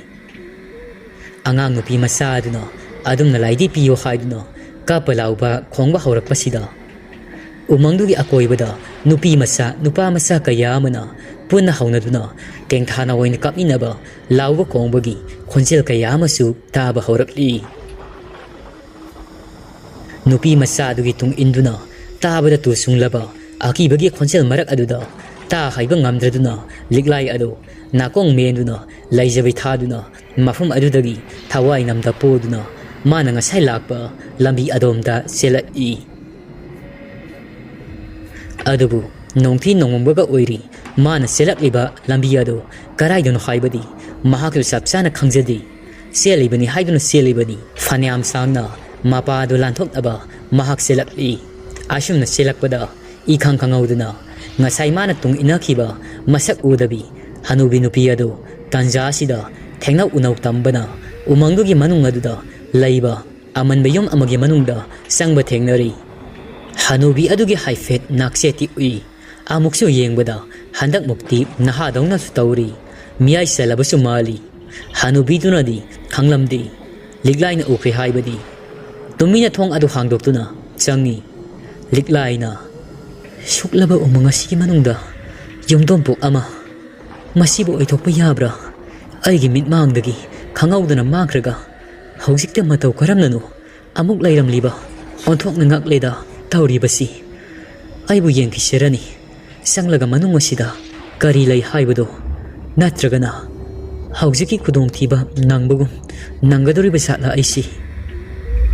ꯑꯉꯥꯡ ꯅꯨꯄꯤ ꯃꯆꯥ ꯑꯗꯨꯅ ꯑꯗꯨꯝꯅ ꯂꯥꯏꯙꯤ ꯄꯤꯌꯣ ꯍꯥꯏꯗꯨꯅ ꯀꯞꯄ ꯂꯥꯎꯕ ꯈꯣꯡꯕ ꯍꯧꯔꯛꯄꯁꯤꯗ, ꯎꯃꯪꯗꯨꯒꯤ ꯑꯀꯣꯏꯕꯗ ꯅꯨꯄꯤ ꯃꯆꯥ, ꯅꯨꯄꯥ ꯃꯆꯥ ꯀꯌꯥ ꯑꯃꯅ ꯄꯨꯟꯅ ꯍꯧꯅꯗꯨꯅ ꯇꯦꯡꯊꯥꯅ ꯑꯣꯏꯅ ꯀꯞꯃꯤꯟꯅꯕ, ꯂꯥꯎꯕ ꯈꯣꯡꯕꯒꯤ ꯈꯣꯟꯖꯦꯜ ꯀꯌꯥ ꯑꯃꯁꯨ ꯇꯥꯕ ꯍꯧꯔꯛꯂꯤ꯫ ꯅꯨꯄꯤ ꯃꯆꯥ ꯑꯗꯨꯒꯤ ꯇꯨꯡ ꯏꯟꯗꯨꯅ ꯇꯥꯕꯗ ꯇꯨ ꯁꯨꯡꯂꯕ ꯑꯀꯤꯕꯒꯤ ꯈꯣꯟꯖꯦꯜ ꯃꯔꯛ ꯑꯗꯨꯗ ꯇꯥ ꯍꯩꯕ ꯉꯝꯗ꯭ꯔꯗꯨꯅ ꯂꯤꯛꯂꯥꯏ ꯑꯗꯨ ꯅꯥꯀꯣꯡ ꯃꯦꯟꯗꯨꯅ ꯂꯩꯖꯕꯤ ꯊꯥꯗꯨꯅ ꯃꯐꯝ ꯑꯗꯨꯗꯒꯤ ꯊꯋꯥꯏ ꯅꯝꯗ ꯄꯣꯗꯨꯅ ꯃꯥꯅ ꯉꯁꯥꯏ ꯂꯥꯛꯄ ꯂꯝꯕꯤ ꯑꯗꯣꯝꯗ ꯆꯦꯜꯂꯛꯏ꯫ ꯑꯗꯨꯕꯨ ꯅꯣꯡꯊꯤ ꯅꯣꯡꯃꯝꯕꯒ ꯑꯣꯏꯔꯤ꯫ ꯃꯥꯅ ꯆꯦꯜꯂꯛꯂꯤꯕ ꯂꯝꯕꯤ ꯑꯗꯨ ꯀꯔꯥꯏꯗꯅꯣ ꯍꯥꯏꯕꯗꯤ ꯃꯍꯥꯛꯁꯨ ꯆꯞ ꯆꯥꯅ ꯈꯪꯖꯗꯦ꯫ ꯆꯦꯜꯂꯤꯕꯅꯤ ꯍꯥꯏꯗꯨꯅ ꯆꯦꯜꯂꯤꯕꯅꯤ꯫ ꯐꯅꯌꯥꯝ ꯁꯥꯡꯅ ꯃꯄꯥ ꯑꯗꯨ ꯂꯥꯟꯊꯣꯛꯅꯕ ꯃꯍꯥꯛ ꯆꯦꯜꯂꯛꯂꯤ꯫ ꯑꯁꯨꯝꯅ ꯆꯦꯜꯂꯛꯄꯗ ꯏꯈꯪ ꯈꯪꯍꯧꯗꯅ ꯉꯁꯥꯏ ꯃꯥꯅ ꯇꯨꯡ ꯏꯟꯅꯈꯤꯕ ꯃꯁꯛ ꯎꯗꯕꯤ ꯍꯅꯨꯕꯤ ꯅꯨꯄꯤ ꯑꯗꯨ ꯇꯟꯖꯥ ꯑꯁꯤꯗ ꯊꯦꯡꯅꯧ ꯎꯅꯧ ꯇꯝꯕꯅ ꯎꯃꯪꯗꯨꯒꯤ ꯃꯅꯨꯡ ꯑꯗꯨꯗ ꯂꯩꯕ ꯑꯃꯟꯕ ꯌꯨꯝ ꯑꯃꯒꯤ ꯃꯅꯨꯡꯗ ꯆꯪꯕ ꯊꯦꯡꯅꯔꯤ꯫ ꯍꯅꯨꯕꯤ ꯑꯗꯨꯒꯤ ꯍꯥꯏꯐꯦꯠ ꯅꯥꯛꯆꯦꯠꯇꯤ ꯎꯏ꯫ ꯑꯃꯨꯛꯁꯨ ꯌꯦꯡꯕꯗ ꯍꯟꯗꯛꯃꯨꯛꯇꯤ ꯅꯍꯥꯗꯧꯅꯁꯨ ꯇꯧꯔꯤ꯫ ꯃꯤꯌꯥꯏ ꯆꯜꯂꯕꯁꯨ ꯃꯥꯜꯂꯤ꯫ ꯍꯅꯨꯕꯤꯗꯨꯅꯗꯤ ꯈꯪꯂꯝꯗꯦ꯫ ꯂꯤꯛꯂꯥꯏꯅ ꯎꯈ꯭ꯔꯦ ꯍꯥꯏꯕꯗꯤ꯫ ꯇꯨꯃꯤꯟꯅ ꯊꯣꯡ ꯑꯗꯨ ꯍꯥꯡꯗꯣꯛꯇꯨꯅ ꯆꯪꯉꯤ꯫ ꯂꯤꯛꯂꯥꯏꯅ, ꯁꯨꯛꯂꯕ ꯎꯃꯪ ꯑꯁꯤꯒꯤ ꯃꯅꯨꯡꯗ ꯌꯨꯝꯗꯣꯝꯄꯣꯛ ꯑꯃ꯫ ꯃꯁꯤꯕꯨ ꯑꯣꯏꯊꯣꯛꯄ ꯌꯥꯕ꯭ꯔꯥ? ꯑꯩꯒꯤ ꯃꯤꯠꯃꯥꯡꯗꯒꯤ ꯈꯪꯍꯧꯗꯅ ꯃꯥꯡꯈ꯭ꯔꯒ ꯍꯧꯖꯤꯛꯇ ꯃꯇꯧ ꯀꯔꯝꯅꯅꯣ ꯑꯃꯨꯛ ꯂꯩꯔꯝꯂꯤꯕ? ꯑꯣꯟꯊꯣꯛꯅ ꯉꯛꯂꯦꯗ ꯇꯧꯔꯤꯕꯁꯤ꯫ ꯑꯩꯕꯨ ꯌꯦꯡꯈꯤꯁꯤꯔꯅꯤ꯫ ꯆꯪꯂꯒ ꯃꯅꯨꯡ ꯑꯁꯤꯗ ꯀꯔꯤ ꯂꯩ ꯍꯥꯏꯕꯗꯣ, ꯅꯠꯇ꯭ꯔꯒꯅ ꯍꯧꯖꯤꯛꯀꯤ ꯈꯨꯗꯣꯡꯊꯤꯕ ꯅꯪꯕꯒꯨꯝ ꯅꯪꯒꯗꯧꯔꯤꯕ ꯖꯥꯠꯂ ꯑꯩꯁꯤ?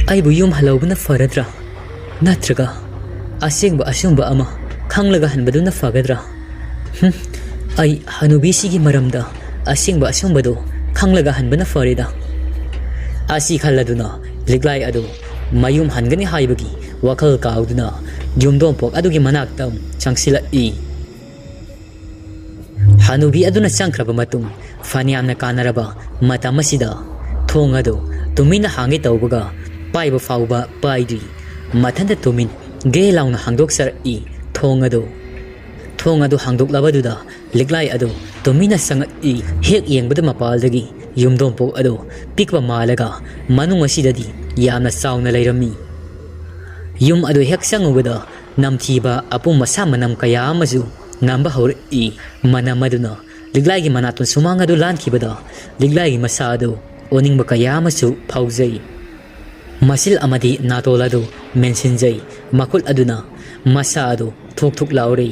ꯑꯩꯕꯨ ꯌꯨꯝ ꯍꯜꯍꯧꯕꯅ ꯐꯔꯗ꯭ꯔꯥ? ꯅꯠꯇ꯭ꯔꯒ ꯑꯁꯦꯡꯕ ꯑꯆꯨꯝꯕ ꯑꯃ ꯈꯪꯂꯒ ꯍꯟꯕꯗꯨꯅ ꯐꯒꯗ꯭ꯔꯥ? ꯍꯨꯝ, ꯑꯩ ꯍꯅꯨꯕꯤꯁꯤꯒꯤ ꯃꯔꯝꯗ ꯑꯁꯦꯡꯕ ꯑꯆꯨꯝꯕꯗꯨ ꯈꯪꯂꯒ ꯍꯟꯕꯅ ꯐꯔꯦꯗ꯫ ꯑꯁꯤ ꯈꯜꯂꯗꯨꯅ ꯂꯤꯛꯂꯥꯏ ꯑꯗꯨ ꯃꯌꯨꯝ ꯍꯟꯒꯅꯤ ꯍꯥꯏꯕꯒꯤ ꯋꯥꯈꯜ ꯀꯥꯎꯗꯨꯅ ꯌꯨꯝꯗꯣꯡꯄꯣꯛ ꯑꯗꯨꯒꯤ ꯃꯅꯥꯛꯇ ꯆꯪꯁꯤꯜꯂꯛꯏ꯫ ꯍꯅꯨꯕꯤ ꯑꯗꯨꯅ ꯆꯪꯈ꯭ꯔꯕ ꯃꯇꯨꯡ ꯐꯅꯌꯥꯝꯅ ꯀꯥꯟꯅꯔꯕ ꯃꯇꯝ ꯑꯁꯤꯗ ꯊꯣꯡ ꯑꯗꯨ ꯇꯨꯃꯤꯟꯅ ꯍꯥꯡꯒꯦ ꯇꯧꯕꯒ ꯄꯥꯏꯕ ꯐꯥꯎꯕ ꯄꯥꯏꯗ꯭ꯔꯤ꯫ ꯃꯊꯟꯇ ꯇꯨꯃꯤꯟ ꯒꯦ ꯂꯥꯎꯅ ꯍꯥꯡꯗꯣꯛꯆꯔꯛꯏ ꯊꯣꯡ ꯑꯗꯨ꯫ ꯊꯣꯡ ꯑꯗꯨ ꯍꯥꯡꯗꯣꯛꯂꯕꯗꯨꯗ ꯂꯤꯛꯂꯥꯏ ꯑꯗꯨ ꯇꯨꯃꯤꯟꯅ ꯆꯪꯉꯛꯏ꯫ ꯍꯦꯛ ꯌꯦꯡꯕꯗ ꯃꯄꯥꯜꯗꯒꯤ ꯌꯨꯝꯗꯣꯡꯄꯣꯛ ꯑꯗꯨ ꯄꯤꯛꯄ ꯃꯥꯜꯂꯒ ꯃꯅꯨꯡ ꯑꯁꯤꯗꯗꯤ ꯌꯥꯝꯅ ꯆꯥꯎꯅ ꯂꯩꯔꯝꯃꯤ꯫ ꯌꯨꯝ ꯑꯗꯨ ꯍꯦꯛ ꯆꯪꯉꯨꯕꯗ ꯅꯝꯊꯤꯕ ꯑꯄꯨꯝ ꯑꯁꯥ ꯃꯅꯝ ꯀꯌꯥ ꯑꯃꯁꯨ ꯅꯝꯕ ꯍꯧꯔꯛꯏ꯫ ꯃꯅꯝ ꯑꯗꯨꯅ ꯂꯤꯛꯂꯥꯏꯒꯤ ꯃꯅꯥꯇꯣꯟ ꯁꯨꯃꯥꯡ ꯑꯗꯨ ꯂꯥꯟꯈꯤꯕꯗ ꯂꯤꯛꯂꯥꯏꯒꯤ ꯃꯁꯥ ꯑꯗꯨ ꯑꯣꯅꯤꯡꯕ ꯀꯌꯥ ꯑꯃꯁꯨ ꯐꯥꯎꯖꯩ꯫ ꯃꯆꯤꯜ ꯑꯃꯗꯤ ꯅꯥꯇꯣꯟ ꯑꯗꯨ ꯃꯦꯟꯁꯤꯟꯖꯩ꯫ ꯃꯈꯨꯠ ꯑꯗꯨꯅ ꯃꯁꯥ ꯑꯗꯨ ꯊꯨꯛ ꯊꯨꯛ ꯂꯥꯎꯔꯤ꯫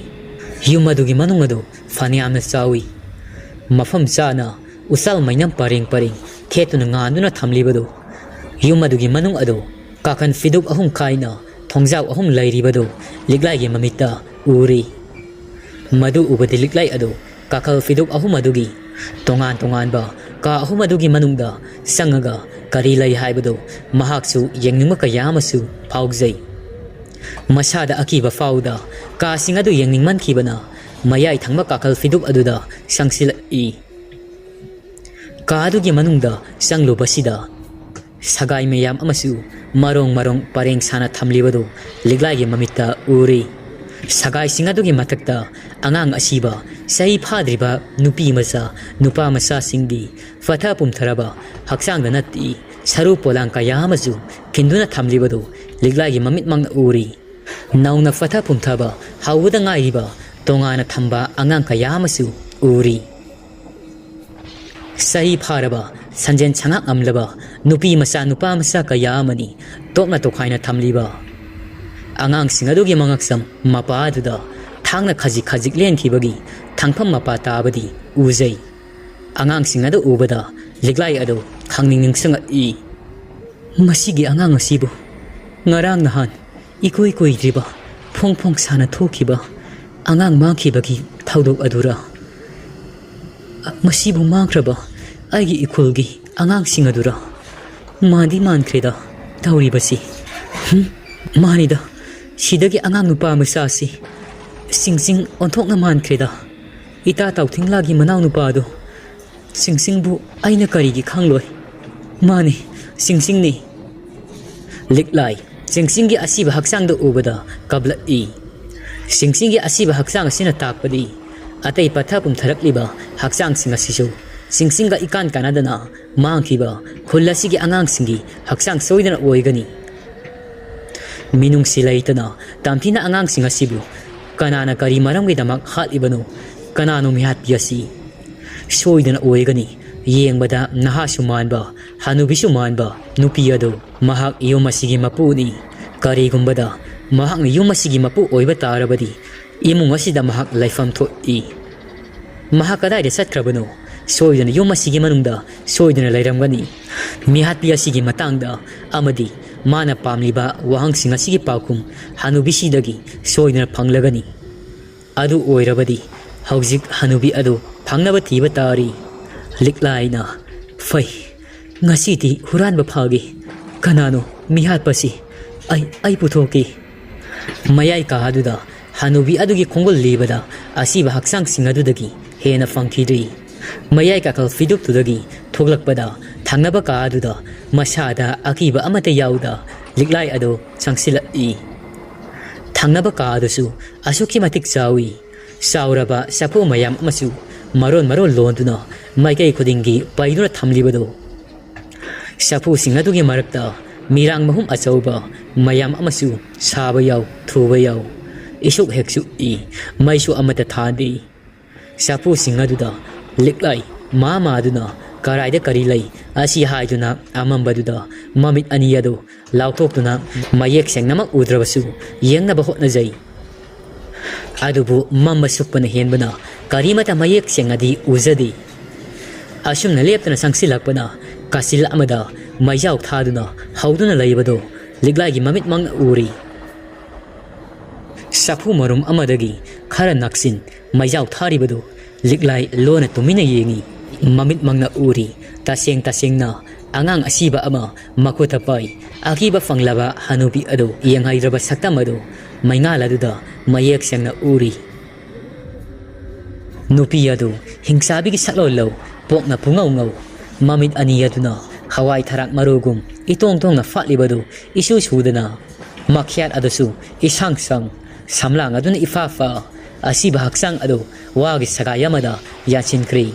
ꯌꯨꯝ ꯑꯗꯨꯒꯤ ꯃꯅꯨꯡ ꯑꯗꯨ ꯐꯅꯌꯥꯝꯅ ꯆꯥꯎꯏ꯫ ꯃꯐꯝ ꯆꯥꯅ ꯎꯆꯥꯜ ꯃꯩꯅꯝ ꯄꯔꯦꯡ ꯄꯔꯦꯡ ꯊꯦꯠꯇꯨꯅ ꯉꯥꯟꯗꯨꯅ ꯊꯝꯂꯤꯕꯗꯨ ꯌꯨꯝ ꯑꯗꯨꯒꯤ ꯃꯅꯨꯡ ꯑꯗꯨ ꯀꯥꯈꯟ ꯐꯤꯗꯨꯛ ꯑꯍꯨꯝ ꯈꯥꯏꯅ ꯊꯣꯡꯖꯥꯎ ꯑꯍꯨꯝ ꯂꯩꯔꯤꯕꯗꯨ ꯂꯤꯛꯂꯥꯏꯒꯤ ꯃꯃꯤꯠꯇ ꯎꯔꯤ꯫ ꯃꯗꯨ ꯎꯕꯗꯤ ꯂꯤꯛꯂꯥꯏ ꯑꯗꯨ ꯀꯥꯈꯜ ꯐꯤꯗꯨꯛ ꯑꯍꯨꯝ ꯑꯗꯨꯒꯤ ꯇꯣꯉꯥꯟ ꯇꯣꯉꯥꯟꯕ ꯀꯥ ꯑꯍꯨꯝ ꯑꯗꯨꯒꯤ ꯃꯅꯨꯡꯗ ꯆꯪꯉꯒ ꯀꯔꯤ ꯂꯩ ꯍꯥꯏꯕꯗꯨ ꯃꯍꯥꯛꯁꯨ ꯌꯦꯡꯅꯤꯡꯕ ꯀꯌꯥ ꯑꯃꯁꯨ ꯐꯥꯎꯖꯩ꯫ ꯃꯁꯥꯗ ꯑꯀꯤꯕ ꯐꯥꯎꯗ ꯀꯥꯁꯤꯡ ꯑꯗꯨ ꯌꯦꯡꯅꯤꯡꯃꯟꯈꯤꯕꯅ ꯃꯌꯥꯏ ꯊꯪꯕ ꯀꯥꯈꯜ ꯐꯤꯗꯨꯛ ꯑꯗꯨꯗ ꯆꯪꯁꯤꯜꯂꯛꯏ꯫ ꯀꯥ ꯑꯗꯨꯒꯤ ꯃꯅꯨꯡꯗ ꯆꯪꯂꯨꯕꯁꯤꯗ ꯁꯒꯥꯏ ꯃꯌꯥꯝ ꯑꯃꯁꯨ ꯃꯔꯣꯡ ꯃꯔꯣꯡ ꯄꯔꯦꯡ ꯁꯥꯅ ꯊꯝꯂꯤꯕꯗꯨ ꯂꯤꯛꯂꯥꯏꯒꯤ ꯃꯃꯤꯠꯇ ꯎꯔꯤ꯫ ꯁꯒꯥꯏꯁꯤꯡ ꯑꯗꯨꯒꯤ ꯃꯊꯛꯇ ꯑꯉꯥꯡ ꯑꯁꯤꯕ ꯆꯍꯤ ꯐꯥꯗ꯭ꯔꯤꯕ ꯅꯨꯄꯤ ꯃꯆꯥ, ꯅꯨꯄꯥ ꯃꯆꯥꯁꯤꯡꯒꯤ ꯐꯊ ꯄꯨꯝꯊꯔꯕ ꯍꯛꯆꯥꯡꯗ ꯅꯠꯇꯦ, ꯁꯔꯨ ꯄꯣꯂꯥꯡ ꯀꯌꯥ ꯑꯃꯁꯨ ꯈꯤꯟꯗꯨꯅ ꯊꯝꯂꯤꯕꯗꯨ ꯂꯤꯛꯂꯥꯏꯒꯤ ꯃꯃꯤꯠꯃꯛꯅ ꯎꯔꯤ꯫ ꯅꯧꯅ ꯐꯊ ꯄꯨꯝꯊꯕ ꯍꯧꯕꯗ ꯉꯥꯏꯔꯤꯕ ꯇꯣꯉꯥꯟꯅ ꯊꯝꯕ ꯑꯉꯥꯡ ꯀꯌꯥ ꯑꯃꯁꯨ ꯎꯔꯤ꯫ ꯆꯍꯤ ꯐꯥꯔꯕ, ꯁꯟꯖꯦꯟ ꯁꯉꯥꯛ ꯉꯝꯂꯕ ꯅꯨꯄꯤ ꯃꯆꯥ ꯅꯨꯄꯥ ꯃꯆꯥ ꯀꯌꯥ ꯑꯃꯅꯤ ꯇꯣꯛꯅ ꯇꯣꯈꯥꯏꯅ ꯊꯝꯂꯤꯕ꯫ ꯑꯉꯥꯡꯁꯤꯡ ꯑꯗꯨꯒꯤ ꯃꯉꯛꯁꯝ ꯃꯄꯥ ꯑꯗꯨꯗ ꯊꯥꯡꯅ ꯈꯖꯤꯛ ꯈꯖꯤꯛ ꯂꯦꯟꯈꯤꯕꯒꯤ ꯊꯥꯡꯐꯝ ꯃꯄꯥ ꯇꯥꯕꯗꯤ ꯎꯖꯩ꯫ ꯑꯉꯥꯡꯁꯤꯡ ꯑꯗꯨ ꯎꯕꯗ ꯂꯤꯛꯂꯥꯏ ꯑꯗꯨ ꯈꯪꯅꯤꯡ ꯅꯤꯡꯁꯤꯡꯉꯛꯏ꯫ ꯃꯁꯤꯒꯤ ꯑꯉꯥꯡ ꯑꯁꯤꯕꯨ ꯉꯔꯥꯡ ꯅꯍꯥꯟ ꯏꯀꯨꯏ ꯀꯨꯏꯗ꯭ꯔꯤꯕ ꯐꯣꯡ ꯐꯣꯡ ꯁꯥꯅ ꯊꯣꯛꯈꯤꯕ ꯑꯉꯥꯡ ꯃꯥꯡꯈꯤꯕꯒꯤ ꯊꯧꯗꯣꯛ ꯑꯗꯨꯔ? ꯃꯁꯤꯕꯨ ꯃꯥꯡꯈ꯭ꯔꯕ ꯑꯩꯒꯤ ꯏꯈꯨꯜꯒꯤ ꯑꯉꯥꯡꯁꯤꯡ ꯑꯗꯨꯔ? ꯃꯥꯟꯗꯤ ꯃꯥꯟꯈ꯭ꯔꯦꯗ ꯇꯧꯔꯤꯕꯁꯤ꯫ ꯍꯨꯝ, ꯃꯥꯅꯤꯗ, ꯁꯤꯗꯒꯤ ꯑꯉꯥꯡ ꯅꯨꯄꯥ ꯃꯆꯥꯁꯤ ꯁꯤꯡꯁꯤꯡ ꯑꯣꯟꯊꯣꯛꯅ ꯃꯥꯟꯈ꯭ꯔꯦꯗ꯫ ꯏꯇꯥ ꯇꯥꯎꯊꯤꯡꯂꯥꯒꯤ ꯃꯅꯥꯎꯅꯨꯄꯥꯗꯣ꯫ ꯁꯤꯡꯁꯤꯡꯕꯨ ꯑꯩꯅ ꯀꯔꯤꯒꯤ ꯈꯪꯂꯣꯏ? ꯃꯥꯅꯤ, ꯁꯤꯡꯁꯤꯡꯅꯤ꯫ ꯂꯤꯛꯂꯥꯏ ꯁꯤꯡꯁꯤꯡꯒꯤ ꯑꯁꯤꯕ ꯍꯛꯆꯥꯡꯗ ꯎꯕꯗ ꯀꯞꯂꯛꯏ꯫ ꯁꯤꯡꯁꯤꯡꯒꯤ ꯑꯁꯤꯕ ꯍꯛꯆꯥꯡ ꯑꯁꯤꯅ ꯇꯥꯛꯄꯗꯤ ꯑꯇꯩ ꯄꯠꯊ ꯄꯨꯝꯊꯔꯛꯂꯤꯕ ꯍꯛꯆꯥꯡꯁꯤꯡ ꯑꯁꯤꯁꯨ ꯁꯤꯡꯁꯤꯡꯒ ꯏꯀꯥꯟ ꯀꯥꯟꯅꯗꯅ ꯃꯥꯡꯈꯤꯕ ꯈꯨꯜ ꯑꯁꯤꯒꯤ ꯑꯉꯥꯡꯁꯤꯡꯒꯤ ꯍꯛꯆꯥꯡ ꯁꯣꯏꯗꯅ ꯑꯣꯏꯒꯅꯤ꯫ ꯃꯤꯅꯨꯡꯁꯤ ꯂꯩꯇꯅ ꯇꯝꯊꯤꯅ ꯑꯉꯥꯡꯁꯤꯡ ꯑꯁꯤꯕꯨ ꯀꯅꯥꯅ ꯀꯔꯤ ꯃꯔꯝꯒꯤꯗꯃꯛ ꯍꯥꯠꯂꯤꯕꯅꯣ? ꯀꯅꯥꯅꯣ ꯃꯤꯍꯥꯠꯄꯤ ꯑꯁꯤ? ꯁꯣꯏꯗꯅ ꯑꯣꯏꯒꯅꯤ꯫ ꯌꯦꯡꯕꯗ ꯅꯍꯥꯁꯨ ꯃꯥꯟꯕ, ꯍꯅꯨꯕꯤꯁꯨ ꯃꯥꯟꯕ ꯅꯨꯄꯤ ꯑꯗꯨ ꯃꯍꯥꯛ ꯌꯨꯝ ꯑꯁꯤꯒꯤ ꯃꯄꯨꯅꯤ꯫ ꯀꯔꯤꯒꯨꯝꯕꯗ ꯃꯍꯥꯛꯅ ꯌꯨꯝ ꯑꯁꯤꯒꯤ ꯃꯄꯨ ꯑꯣꯏꯕ ꯇꯥꯔꯕꯗꯤ ꯏꯃꯨꯡ ꯑꯁꯤꯗ ꯃꯍꯥꯛ ꯂꯩꯐꯝ ꯊꯣꯛꯏ꯫ ꯃꯍꯥꯛ ꯀꯗꯥꯏꯗ ꯆꯠꯈ꯭ꯔꯕꯅꯣ? ꯁꯣꯏꯗꯅ ꯌꯨꯝ ꯑꯁꯤꯒꯤ ꯃꯅꯨꯡꯗ ꯁꯣꯏꯗꯅ ꯂꯩꯔꯝꯒꯅꯤ꯫ ꯃꯤꯍꯥꯠꯄꯤ ꯑꯁꯤꯒꯤ ꯃꯇꯥꯡꯗ ꯑꯃꯗꯤ ꯃꯥꯅ ꯄꯥꯝꯂꯤꯕ ꯋꯥꯍꯪꯁꯤꯡ ꯑꯁꯤꯒꯤ ꯄꯥꯎꯈꯨꯝ ꯍꯅꯨꯕꯤꯁꯤꯗꯒꯤ ꯁꯣꯏꯗꯅ ꯐꯪꯂꯒꯅꯤ꯫ ꯑꯗꯨ ꯑꯣꯏꯔꯕꯗꯤ ꯍꯧꯖꯤꯛ ꯍꯅꯨꯕꯤ ꯑꯗꯨ ꯐꯪꯅꯕ ꯊꯤꯕ ꯇꯥꯔꯤ꯫ ꯂꯤꯛꯂꯥꯏꯅ, "ꯐꯩ, ꯉꯁꯤꯗꯤ ꯍꯨꯔꯥꯟꯕ ꯐꯥꯒꯦ꯫ ꯀꯅꯥꯅꯣ ꯃꯤꯍꯥꯠꯄꯁꯤ? ꯑꯩ, ꯑꯩ ꯄꯨꯊꯣꯛꯀꯦ"꯫ ꯃꯌꯥꯏ ꯀꯥ ꯑꯗꯨꯗ ꯍꯅꯨꯕꯤ ꯑꯗꯨꯒꯤ ꯈꯣꯡꯒꯨꯜ ꯂꯤꯕꯗ ꯑꯁꯤꯕ ꯍꯛꯆꯥꯡꯁꯤꯡ ꯑꯗꯨꯗꯒꯤ ꯍꯦꯟꯅ ꯐꯪꯈꯤꯗ꯭ꯔꯤ꯫ ꯃꯌꯥꯏ ꯀꯥꯈꯜ ꯐꯤꯗꯨꯛꯇꯨꯗꯒꯤ ꯊꯣꯛꯂꯛꯄꯗ ꯊꯪꯅꯕ ꯀꯥ ꯑꯗꯨꯗ ꯃꯁꯥꯗ ꯑꯀꯤꯕ ꯑꯃꯠꯇ ꯌꯥꯎꯗ ꯂꯤꯛꯂꯥꯏ ꯑꯗꯨ ꯆꯪꯁꯤꯜꯂꯛꯏ꯫ ꯊꯪꯅꯕ ꯀꯥ ꯑꯗꯨꯁꯨ ꯑꯁꯨꯛꯀꯤ ꯃꯇꯤꯛ ꯆꯥꯎꯏ꯫ ꯆꯥꯎꯔꯕ ꯆꯐꯨ ꯃꯌꯥꯝ ꯑꯃꯁꯨ ꯃꯔꯣꯟ ꯃꯔꯣꯟ ꯂꯣꯟꯗꯨꯅ ꯃꯥꯏꯀꯩ ꯈꯨꯗꯤꯡꯒꯤ ꯄꯩꯗꯨꯅ ꯊꯝꯂꯤꯕꯗꯨ꯫ ꯆꯐꯨꯁꯤꯡ ꯑꯗꯨꯒꯤ ꯃꯔꯛꯇ ꯃꯤꯔꯥꯡ ꯃꯍꯨꯝ ꯑꯆꯧꯕ ꯃꯌꯥꯝ ꯑꯃꯁꯨ ꯁꯥꯕ ꯌꯥꯎ, ꯊꯨꯕ ꯌꯥꯎ, ꯏꯁꯨꯛ ꯍꯦꯛ ꯁꯨꯛꯏ, ꯃꯩꯁꯨ ꯑꯃꯠꯇ ꯊꯥꯗꯦ꯫ ꯆꯐꯨꯁꯤꯡ ꯑꯗꯨꯗ ꯂꯤꯛꯂꯥꯏ ꯃꯥ ꯃꯥꯗꯨꯅ ꯀꯔꯥꯏꯗ ꯀꯔꯤ ꯂꯩ ꯑꯁꯤ ꯍꯥꯏꯗꯨꯅ ꯑꯃꯝꯕꯗꯨꯗ ꯃꯃꯤꯠ ꯑꯅꯤ ꯑꯗꯨ ꯂꯥꯎꯊꯣꯛꯇꯨꯅ ꯃꯌꯦꯛ ꯁꯦꯡꯅꯃꯛ ꯎꯗ꯭ꯔꯕꯁꯨ ꯌꯦꯡꯅꯕ ꯍꯣꯠꯅꯖꯩ꯫ ꯑꯗꯨꯕꯨ ꯃꯝꯕ ꯁꯨꯛꯄꯅ ꯍꯦꯟꯕꯅ ꯀꯔꯤꯃꯇ ꯃꯌꯦꯛ ꯁꯦꯡꯅꯗꯤ ꯎꯖꯗꯦ꯫ ꯑꯁꯨꯝꯅ ꯂꯦꯞꯇꯅ ꯆꯪꯁꯤꯜꯂꯛꯄꯅ ꯀꯥꯆꯤꯜ ꯑꯃꯗ ꯃꯩꯖꯥꯎ ꯊꯥꯗꯨꯅ ꯍꯧꯗꯨꯅ ꯂꯩꯕꯗꯨ ꯂꯤꯛꯂꯥꯏꯒꯤ ꯃꯃꯤꯠꯃꯛꯅ ꯎꯔꯤ꯫ ꯆꯐꯨ ꯃꯔꯨꯝ ꯑꯃꯗꯒꯤ ꯈꯔ ꯅꯛꯁꯤꯟ ꯃꯩꯖꯥꯎ ꯊꯥꯔꯤꯕꯗꯨ ꯂꯤꯛꯂꯥꯏ ꯂꯣꯟꯅ ꯇꯨꯃꯤꯟꯅ ꯌꯦꯡꯏ꯫ ꯃꯃꯤꯠꯃꯛꯅ ꯎꯔꯤ꯫ ꯇꯁꯦꯡ ꯇꯁꯦꯡꯅ ꯑꯉꯥꯡ ꯑꯁꯤꯕ ꯑꯃ ꯃꯈꯨꯠꯇ ꯄꯥꯏ꯫ ꯑꯀꯤꯕ ꯐꯪꯂꯕ ꯍꯅꯨꯕꯤ ꯑꯗꯨ ꯌꯦꯡꯍꯩꯗ꯭ꯔꯕ ꯁꯛꯇꯝ ꯑꯗꯨ ꯃꯩꯉꯥꯜ ꯑꯗꯨꯗ ꯃꯌꯦꯛ ꯁꯦꯡꯅ ꯎꯔꯤ꯫ ꯅꯨꯄꯤ ꯑꯗꯨ ꯍꯤꯡꯆꯥꯕꯤꯒꯤ ꯁꯛꯂꯣꯟ ꯂꯧ, ꯄꯣꯛꯅ ꯄꯨꯡꯉꯧ ꯉꯧ, ꯃꯃꯤꯠ ꯑꯅꯤ ꯑꯗꯨꯅ ꯍꯋꯥꯏ ꯊꯔꯥꯛ ꯃꯔꯨꯒꯨꯝ ꯏꯇꯣꯡ ꯇꯣꯡꯅ ꯐꯥꯠꯂꯤꯕꯗꯨ ꯏꯁꯨ ꯁꯨꯗꯅ, ꯃꯈ꯭ꯌꯥꯠ ꯑꯗꯨꯁꯨ ꯏꯁꯥꯡ ꯁꯥꯡ, ꯁꯝꯂꯥꯡ ꯑꯗꯨꯅ ꯏꯐꯥ ꯐꯥ, ꯑꯁꯤꯕ ꯍꯛꯆꯥꯡ ꯑꯗꯨ ꯋꯥꯒꯤ ꯁꯒꯥꯏ ꯑꯃꯗ ꯌꯥꯟꯁꯤꯟꯈ꯭ꯔꯦ꯫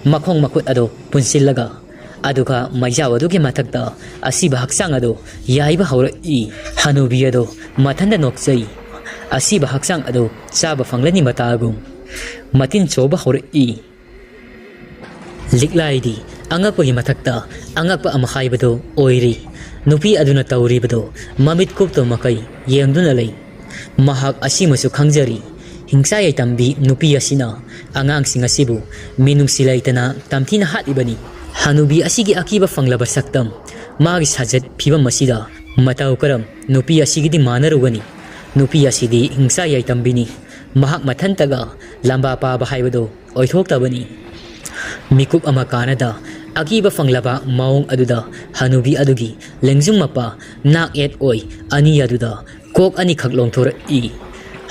ꯃꯈꯣꯡ ꯃꯈꯨꯠ ꯑꯗꯨ ꯄꯨꯟꯁꯤꯜꯂꯒ, ꯑꯗꯨꯒ ꯃꯩꯖꯥꯎ ꯑꯗꯨꯒꯤ ꯃꯊꯛꯇ ꯑꯁꯤꯕ ꯍꯛꯆꯥꯡ ꯑꯗꯨ ꯌꯥꯏꯕ ꯍꯧꯔꯛꯏ꯫ ꯍꯅꯨꯕꯤ ꯑꯗꯨ ꯃꯊꯟꯇ ꯅꯣꯛꯆꯩ꯫ ꯑꯁꯤꯕ ꯍꯛꯆꯥꯡ ꯑꯗꯨ ꯆꯥꯕ ꯐꯪꯂꯅꯤ ꯃꯇꯥꯒꯨꯝ ꯃꯇꯤꯟ ꯆꯣꯕ ꯍꯧꯔꯛꯏ꯫ ꯂꯤꯛꯂꯥꯏꯗꯤ ꯑꯉꯛꯄꯒꯤ ꯃꯊꯛꯇ ꯑꯉꯛꯄ ꯑꯃ ꯍꯥꯏꯕꯗꯨ ꯑꯣꯏꯔꯤ꯫ ꯅꯨꯄꯤ ꯑꯗꯨꯅ ꯇꯧꯔꯤꯕꯗꯨ ꯃꯃꯤꯠ ꯀꯨꯞꯇ ꯃꯈꯩ ꯌꯦꯡꯗꯨꯅ ꯂꯩ꯫ ꯃꯍꯥꯛ ꯑꯁꯤꯃꯁꯨ ꯈꯪꯖꯔꯤ, ꯍꯤꯡꯆꯥ ꯌꯥꯏꯇꯝꯕꯤ ꯅꯨꯄꯤ ꯑꯁꯤꯅ ꯑꯉꯥꯡꯁꯤꯡ ꯑꯁꯤꯕꯨ ꯃꯤꯅꯨꯡꯁꯤ ꯂꯩꯇꯅ ꯇꯝꯊꯤꯅ ꯍꯥꯠꯂꯤꯕꯅꯤ꯫ ꯍꯅꯨꯕꯤ ꯑꯁꯤꯒꯤ ꯑꯀꯤꯕ ꯐꯪꯂꯕ ꯁꯛꯇꯝ, ꯃꯥꯒꯤ ꯁꯥꯖꯠ ꯐꯤꯕꯝ ꯑꯁꯤꯗ ꯃꯇꯧ ꯀꯔꯝ ꯅꯨꯄꯤ ꯑꯁꯤꯒꯤꯗꯤ ꯃꯥꯟꯅꯔꯨꯒꯅꯤ? ꯅꯨꯄꯤ ꯑꯁꯤꯗꯤ ꯍꯤꯡꯆꯥ ꯌꯥꯏꯇꯝꯕꯤꯅꯤ꯫ ꯃꯍꯥꯛ ꯃꯊꯟꯇꯒ ꯂꯝꯕꯥ ꯄꯥꯕ ꯍꯥꯏꯕꯗꯨ ꯑꯣꯏꯊꯣꯛꯇꯕꯅꯤ꯫ ꯃꯤꯀꯨꯞ ꯑꯃ ꯀꯥꯟꯅꯗ ꯑꯀꯤꯕ ꯐꯪꯂꯕ ꯃꯑꯣꯡ ꯑꯗꯨꯗ ꯍꯅꯨꯕꯤ ꯑꯗꯨꯒꯤ ꯂꯦꯡꯖꯨꯝ ꯃꯄꯥ ꯅꯥꯛ ꯌꯦꯠ ꯑꯣꯏ ꯑꯅꯤ ꯑꯗꯨꯗ ꯀꯣꯛ ꯑꯅꯤꯈꯛ ꯂꯣꯡꯊꯣꯔꯛꯏ꯫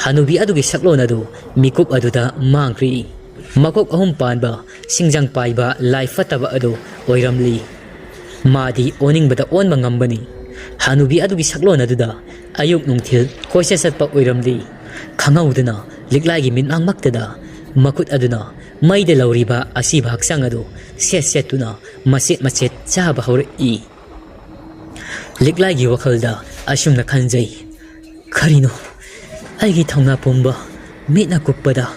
ꯍꯅꯨꯕꯤ ꯑꯗꯨꯒꯤ ꯁꯛꯂꯣꯟ ꯑꯗꯨ ꯃꯤꯀꯨꯞ ꯑꯗꯨꯗ ꯃꯥꯡꯈ꯭ꯔꯤ꯫ ꯃꯀꯣꯛ ꯑꯍꯨꯝ ꯄꯥꯟꯕ ꯁꯤꯡꯖꯪ ꯄꯥꯏꯕ ꯂꯥꯏ ꯐꯠꯇꯕ ꯑꯗꯨ ꯑꯣꯏꯔꯝꯂꯤ꯫ ꯃꯥꯗꯤ ꯑꯣꯅꯤꯡꯕꯗ ꯑꯣꯟꯕ ꯉꯝꯕꯅꯤ꯫ ꯍꯅꯨꯕꯤ ꯑꯗꯨꯒꯤ ꯁꯛꯂꯣꯟ ꯑꯗꯨꯗ ꯑꯌꯨꯛ ꯅꯨꯡꯊꯤꯜ ꯀꯣꯏꯆꯠ ꯆꯠꯄ ꯑꯣꯏꯔꯝꯂꯤ꯫ ꯈꯪꯍꯧꯗꯅ ꯂꯤꯛꯂꯥꯏꯒꯤ ꯃꯤꯠꯃꯥꯡꯃꯛꯇꯗ ꯃꯈꯨꯠ ꯑꯗꯨꯅ ꯃꯩꯗ ꯂꯧꯔꯤꯕ ꯑꯁꯤꯕ ꯍꯛꯆꯥꯡ ꯑꯗꯨ ꯁꯦꯠ ꯁꯦꯠꯇꯨꯅ ꯃꯆꯦꯠ ꯃꯆꯦꯠ ꯆꯥꯕ ꯍꯧꯔꯛꯏ꯫ ꯂꯤꯛꯂꯥꯏꯒꯤ ꯋꯥꯈꯜꯗ ꯑꯁꯨꯝꯅ ꯈꯟꯖꯩ, "ꯀꯔꯤꯅꯣ? ꯑꯩꯒꯤ ꯊꯧꯅꯥ ꯄꯨꯝꯕ ꯃꯤꯠꯅ ꯀꯨꯞꯄꯗ,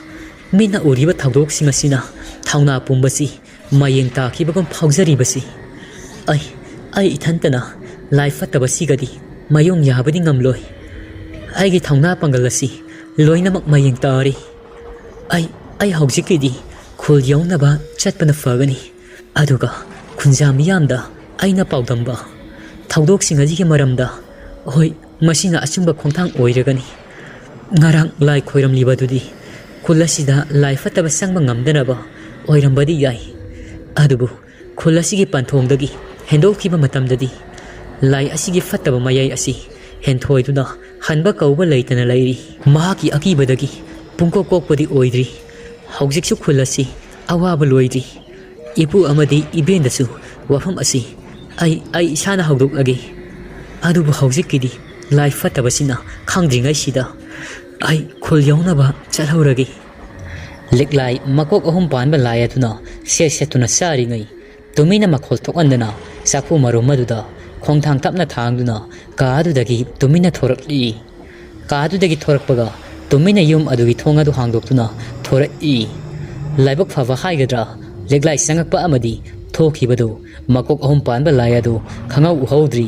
ꯃꯤꯠꯅ ꯎꯔꯤꯕ ꯊꯧꯗꯣꯛꯁꯤꯡ ꯑꯁꯤꯅ ꯊꯧꯅꯥ ꯄꯨꯝꯕꯁꯤ ꯃꯌꯦꯡ ꯇꯥꯈꯤꯕꯒꯨꯝ ꯐꯥꯎꯖꯔꯤꯕꯁꯤ꯫ ꯑꯩ, ꯑꯩ ꯏꯊꯟꯇꯅ ꯂꯥꯏ ꯐꯠꯇꯕꯁꯤꯒꯗꯤ ꯃꯌꯣꯡ ꯌꯥꯕꯗꯤ ꯉꯝꯂꯣꯏ꯫ ꯑꯩꯒꯤ ꯊꯧꯅꯥ ꯄꯥꯡꯒꯜ ꯑꯁꯤ ꯂꯣꯏꯅꯃꯛ ꯃꯌꯦꯡ ꯇꯥꯔꯦ꯫ ꯑꯩ, ꯑꯩ ꯍꯧꯖꯤꯛꯀꯤꯗꯤ ꯈꯨꯜ ꯌꯧꯅꯕ ꯆꯠꯄꯅ ꯐꯒꯅꯤ꯫ ꯑꯗꯨꯒ ꯈꯨꯟꯖꯥ ꯃꯤꯌꯥꯝꯗ ꯑꯩꯅ ꯄꯥꯎꯗꯝꯕ ꯊꯧꯗꯣꯛꯁꯤꯡ ꯑꯁꯤꯒꯤ ꯃꯔꯝꯗ, ꯍꯣꯏ, ꯃꯁꯤꯅ ꯑꯆꯨꯝꯕ ꯈꯣꯡꯊꯥꯡ ꯑꯣꯏꯔꯒꯅꯤ꯫ ꯉꯔꯥꯡ ꯂꯥꯏ ꯈꯣꯏꯔꯝꯂꯤꯕ ꯑꯗꯨꯗꯤ ꯈꯨꯜ ꯑꯁꯤꯗ ꯂꯥꯏ ꯐꯠꯇꯕ ꯆꯪꯕ ꯉꯝꯗꯅꯕ ꯑꯣꯏꯔꯝꯕꯗꯤ ꯌꯥꯏ꯫ ꯑꯗꯨꯕꯨ ꯈꯨꯜ ꯑꯁꯤꯒꯤ ꯄꯟꯊꯣꯡꯗꯒꯤ ꯍꯦꯟꯗꯣꯛꯈꯤꯕ ꯃꯇꯝꯗꯗꯤ ꯂꯥꯏ ꯑꯁꯤꯒꯤ ꯐꯠꯇꯕ ꯃꯌꯥꯏ ꯑꯁꯤ ꯍꯦꯟꯊꯣꯏꯗꯨꯅ ꯍꯟꯕ ꯀꯧꯕ ꯂꯩꯇꯅ ꯂꯩꯔꯤ꯫ ꯃꯍꯥꯛꯀꯤ ꯑꯀꯤꯕꯗꯒꯤ ꯄꯨꯡꯀꯣꯛ ꯀꯣꯛꯄꯗꯤ ꯑꯣꯏꯗ꯭ꯔꯤ꯫ ꯍꯧꯖꯤꯛꯁꯨ ꯈꯨꯜ ꯑꯁꯤ ꯑꯋꯥꯕ ꯂꯣꯏꯗ꯭ꯔꯤ꯫ ꯏꯄꯨ ꯑꯃꯗꯤ ꯏꯕꯦꯟꯗꯁꯨ ꯋꯥꯐꯝ ꯑꯁꯤ ꯑꯩ, ꯑꯩ ꯏꯁꯥꯅ ꯍꯧꯗꯣꯛꯂꯒꯦ꯫ ꯑꯗꯨꯕꯨ ꯍꯧꯖꯤꯛꯀꯤꯗꯤ ꯂꯥꯏ ꯐꯠꯇꯕꯁꯤꯅ ꯈꯪꯗ꯭ꯔꯤꯉꯩꯁꯤꯗ ꯑꯩ ꯈꯨꯜ ꯌꯧꯅꯕ ꯆꯠꯍꯧꯔꯒꯦ꯫" ꯂꯤꯛꯂꯥꯏ ꯃꯀꯣꯛ ꯑꯍꯨꯝ ꯄꯥꯟꯕ ꯂꯥꯏ ꯑꯗꯨꯅ ꯁꯦꯠ ꯁꯦꯠꯇꯨꯅ ꯆꯥꯔꯤꯉꯩ, ꯇꯨꯃꯤꯟꯅ ꯃꯈꯣꯜ ꯊꯣꯛꯍꯟꯗꯅ ꯆꯐꯨ ꯃꯔꯨꯝ ꯑꯗꯨꯗ ꯈꯣꯡꯊꯥꯡ ꯇꯞꯅ ꯊꯥꯡꯗꯨꯅ ꯀꯥ ꯑꯗꯨꯗꯒꯤ ꯇꯨꯃꯤꯟꯅ ꯊꯣꯔꯛꯂꯤ꯫ ꯀꯥ ꯑꯗꯨꯗꯒꯤ ꯊꯣꯔꯛꯄꯒ ꯇꯨꯃꯤꯟꯅ ꯌꯨꯝ ꯑꯗꯨꯒꯤ ꯊꯣꯡ ꯑꯗꯨ ꯍꯥꯡꯗꯣꯛꯇꯨꯅ ꯊꯣꯔꯛꯏ꯫ ꯂꯥꯏꯕꯛ ꯐꯕ ꯍꯥꯏꯒꯗ꯭ꯔꯥ, ꯂꯤꯛꯂꯥꯏ ꯆꯪꯉꯛꯄ ꯑꯃꯗꯤ ꯊꯣꯛꯈꯤꯕꯗꯨ ꯃꯀꯣꯛ ꯑꯍꯨꯝ ꯄꯥꯟꯕ ꯂꯥꯏ ꯑꯗꯨ ꯈꯪꯍꯧ ꯎꯍꯧꯗ꯭ꯔꯤ꯫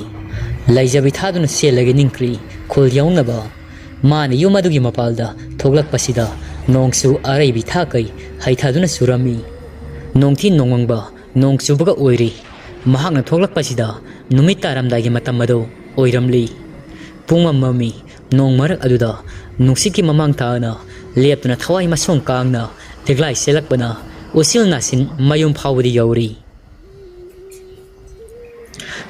ꯂꯩꯖꯕꯤ ꯊꯥꯗꯨꯅ ꯆꯦꯜꯂꯒ ꯅꯤꯡꯈ꯭ꯔꯤ ꯈꯨꯜ ꯌꯧꯅꯕ꯫ ꯃꯥꯅ ꯌꯨꯝ ꯑꯗꯨꯒꯤ ꯃꯄꯥꯜꯗ ꯊꯣꯛꯂꯛꯄꯁꯤꯗ ꯅꯣꯡꯁꯨ ꯑꯔꯩꯕꯤ ꯊꯥꯀꯩ ꯍꯩꯊꯗꯨꯅ ꯆꯨꯔꯝꯃꯤ꯫ ꯅꯣꯡꯊꯤ ꯅꯣꯡꯃꯪꯕ ꯅꯣꯡ ꯆꯨꯕꯒ ꯑꯣꯏꯔꯤ꯫ ꯃꯍꯥꯛꯅ ꯊꯣꯛꯂꯛꯄꯁꯤꯗ ꯅꯨꯃꯤꯠ ꯇꯥꯔꯝꯗꯥꯏꯒꯤ ꯃꯇꯝ ꯑꯗꯨ ꯑꯣꯏꯔꯝꯂꯤ꯫ ꯄꯨꯡꯃꯝ ꯃꯝꯃꯤ꯫ ꯅꯣꯡ ꯃꯔꯛ ꯑꯗꯨꯗ ꯅꯨꯡꯁꯤꯠꯀꯤ ꯃꯃꯥꯡ ꯇꯥꯅ ꯂꯦꯞꯇꯨꯅ ꯊꯋꯥꯏ ꯃꯁꯣꯡ ꯀꯥꯡꯅ ꯂꯤꯛꯂꯥꯏ ꯆꯦꯜꯂꯛꯄꯅ ꯎꯆꯤꯜ ꯅꯥꯆꯤꯟ ꯃꯌꯨꯝ ꯐꯥꯎꯕꯗꯤ ꯌꯧꯔꯤ꯫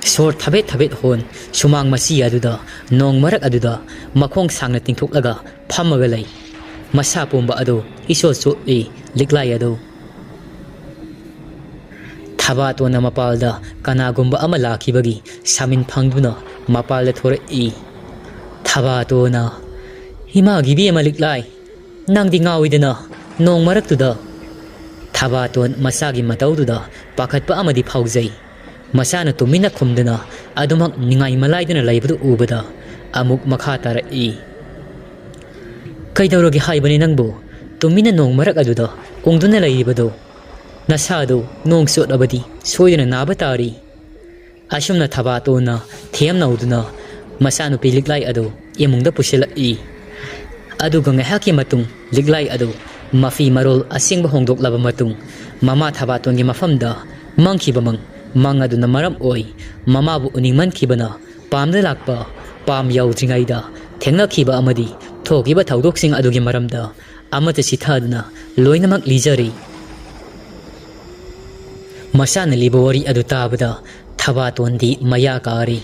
ꯁꯣꯔ ꯊꯕꯦꯠ ꯊꯕꯦꯠ ꯍꯣꯟ ꯁꯨꯃꯥꯡ ꯃꯆꯤ ꯑꯗꯨꯗ ꯅꯣꯡ ꯃꯔꯛ ꯑꯗꯨꯗ ꯃꯈꯣꯡ ꯁꯥꯡꯅ ꯇꯤꯡꯊꯣꯛꯂꯒ ꯐꯝꯃꯒ ꯂꯩ꯫ ꯃꯁꯥ ꯄꯨꯝꯕ ꯑꯗꯨ ꯏꯆꯣꯠ ꯆꯣꯠꯂꯤ ꯂꯤꯛꯂꯥꯏ ꯑꯗꯨ꯫ ꯊꯕꯥꯇꯣꯟꯅ ꯃꯄꯥꯜꯗ ꯀꯅꯥꯒꯨꯝꯕ ꯑꯃ ꯂꯥꯛꯈꯤꯕꯒꯤ ꯁꯥꯃꯤꯟ ꯐꯪꯗꯨꯅ ꯃꯄꯥꯜꯗ ꯊꯣꯔꯛꯏ꯫ ꯊꯕꯥꯇꯣꯟꯅ, "ꯏꯃꯥꯒꯤ ꯏꯕꯦꯝꯃ ꯂꯤꯛꯂꯥꯏ, ꯅꯪꯗꯤ ꯉꯥꯎꯏꯗꯅ ꯅꯣꯡ ꯃꯔꯛꯇꯨꯗ?" ꯊꯕꯥꯇꯣꯟ ꯃꯆꯥꯒꯤ ꯃꯇꯧꯗꯨꯗ ꯄꯥꯈꯠꯄ ꯑꯃꯗꯤ ꯐꯥꯎꯖꯩ꯫ ꯃꯆꯥꯅ ꯇꯨꯃꯤꯟꯅ ꯈꯨꯝꯗꯅ ꯑꯗꯨꯃꯛ ꯅꯤꯡꯉꯥꯏ ꯃꯂꯥꯏꯗꯨꯅ ꯂꯩꯕꯗꯨ ꯎꯕꯗ ꯑꯃꯨꯛ ꯃꯈꯥ ꯇꯥꯔꯛꯏ꯫ "ꯀꯩꯗꯧꯔꯒꯦ ꯍꯥꯏꯕꯅꯤ ꯅꯪꯕꯨ? ꯇꯨꯃꯤꯟꯅ ꯅꯣꯡ ꯃꯔꯛ ꯑꯗꯨꯗ ꯎꯪꯗꯨꯅ ꯂꯩꯔꯤꯕꯗꯣ? ꯅꯁꯥꯗꯨ ꯅꯣꯡ ꯆꯣꯠꯂꯕꯗꯤ ꯁꯣꯏꯗꯅ ꯅꯥꯕ ꯇꯥꯔꯤ꯫" ꯑꯁꯨꯝꯅ ꯊꯕꯥꯇꯣꯟꯅ ꯊꯦꯝꯅꯧꯗꯨꯅ ꯃꯆꯥꯅꯨꯄꯤ ꯂꯤꯛꯂꯥꯏ ꯑꯗꯨ ꯏꯃꯨꯡꯗ ꯄꯨꯁꯤꯜꯂꯛꯏ꯫ ꯑꯗꯨꯒ ꯉꯥꯏꯍꯥꯛꯀꯤ ꯃꯇꯨꯡ ꯂꯤꯛꯂꯥꯏ ꯑꯗꯨ ꯃꯐꯤ ꯃꯔꯣꯜ ꯑꯁꯦꯡꯕ ꯍꯣꯡꯗꯣꯛꯂꯕ ꯃꯇꯨꯡ, ꯃꯃꯥ ꯊꯕꯥꯇꯣꯟꯒꯤ ꯃꯐꯝꯗ ꯃꯪꯈꯤꯕ ꯃꯪ, ꯃꯪ ꯑꯗꯨꯅ ꯃꯔꯝ ꯑꯣꯏ ꯃꯃꯥꯕꯨ ꯎꯅꯤꯡꯃꯟꯈꯤꯕꯅ ꯄꯥꯝꯗ ꯂꯥꯛꯄ, ꯄꯥꯝ ꯌꯧꯗ꯭ꯔꯤꯉꯩꯗ ꯊꯦꯡꯅꯈꯤꯕ ꯑꯃꯗꯤ ꯊꯣꯛꯈꯤꯕ ꯊꯧꯗꯣꯛꯁꯤꯡ ꯑꯗꯨꯒꯤ ꯃꯔꯝꯗ ꯑꯃꯠꯇ ꯁꯤꯊꯗꯅ ꯂꯣꯏꯅꯃꯛ ꯂꯤꯖꯔꯤ꯫ ꯃꯆꯥꯅ ꯂꯤꯕ ꯋꯥꯔꯤ ꯑꯗꯨ ꯇꯥꯕꯗ ꯊꯕꯥꯇꯣꯟꯗꯤ ꯃꯌꯥ ꯀꯥꯔꯤ꯫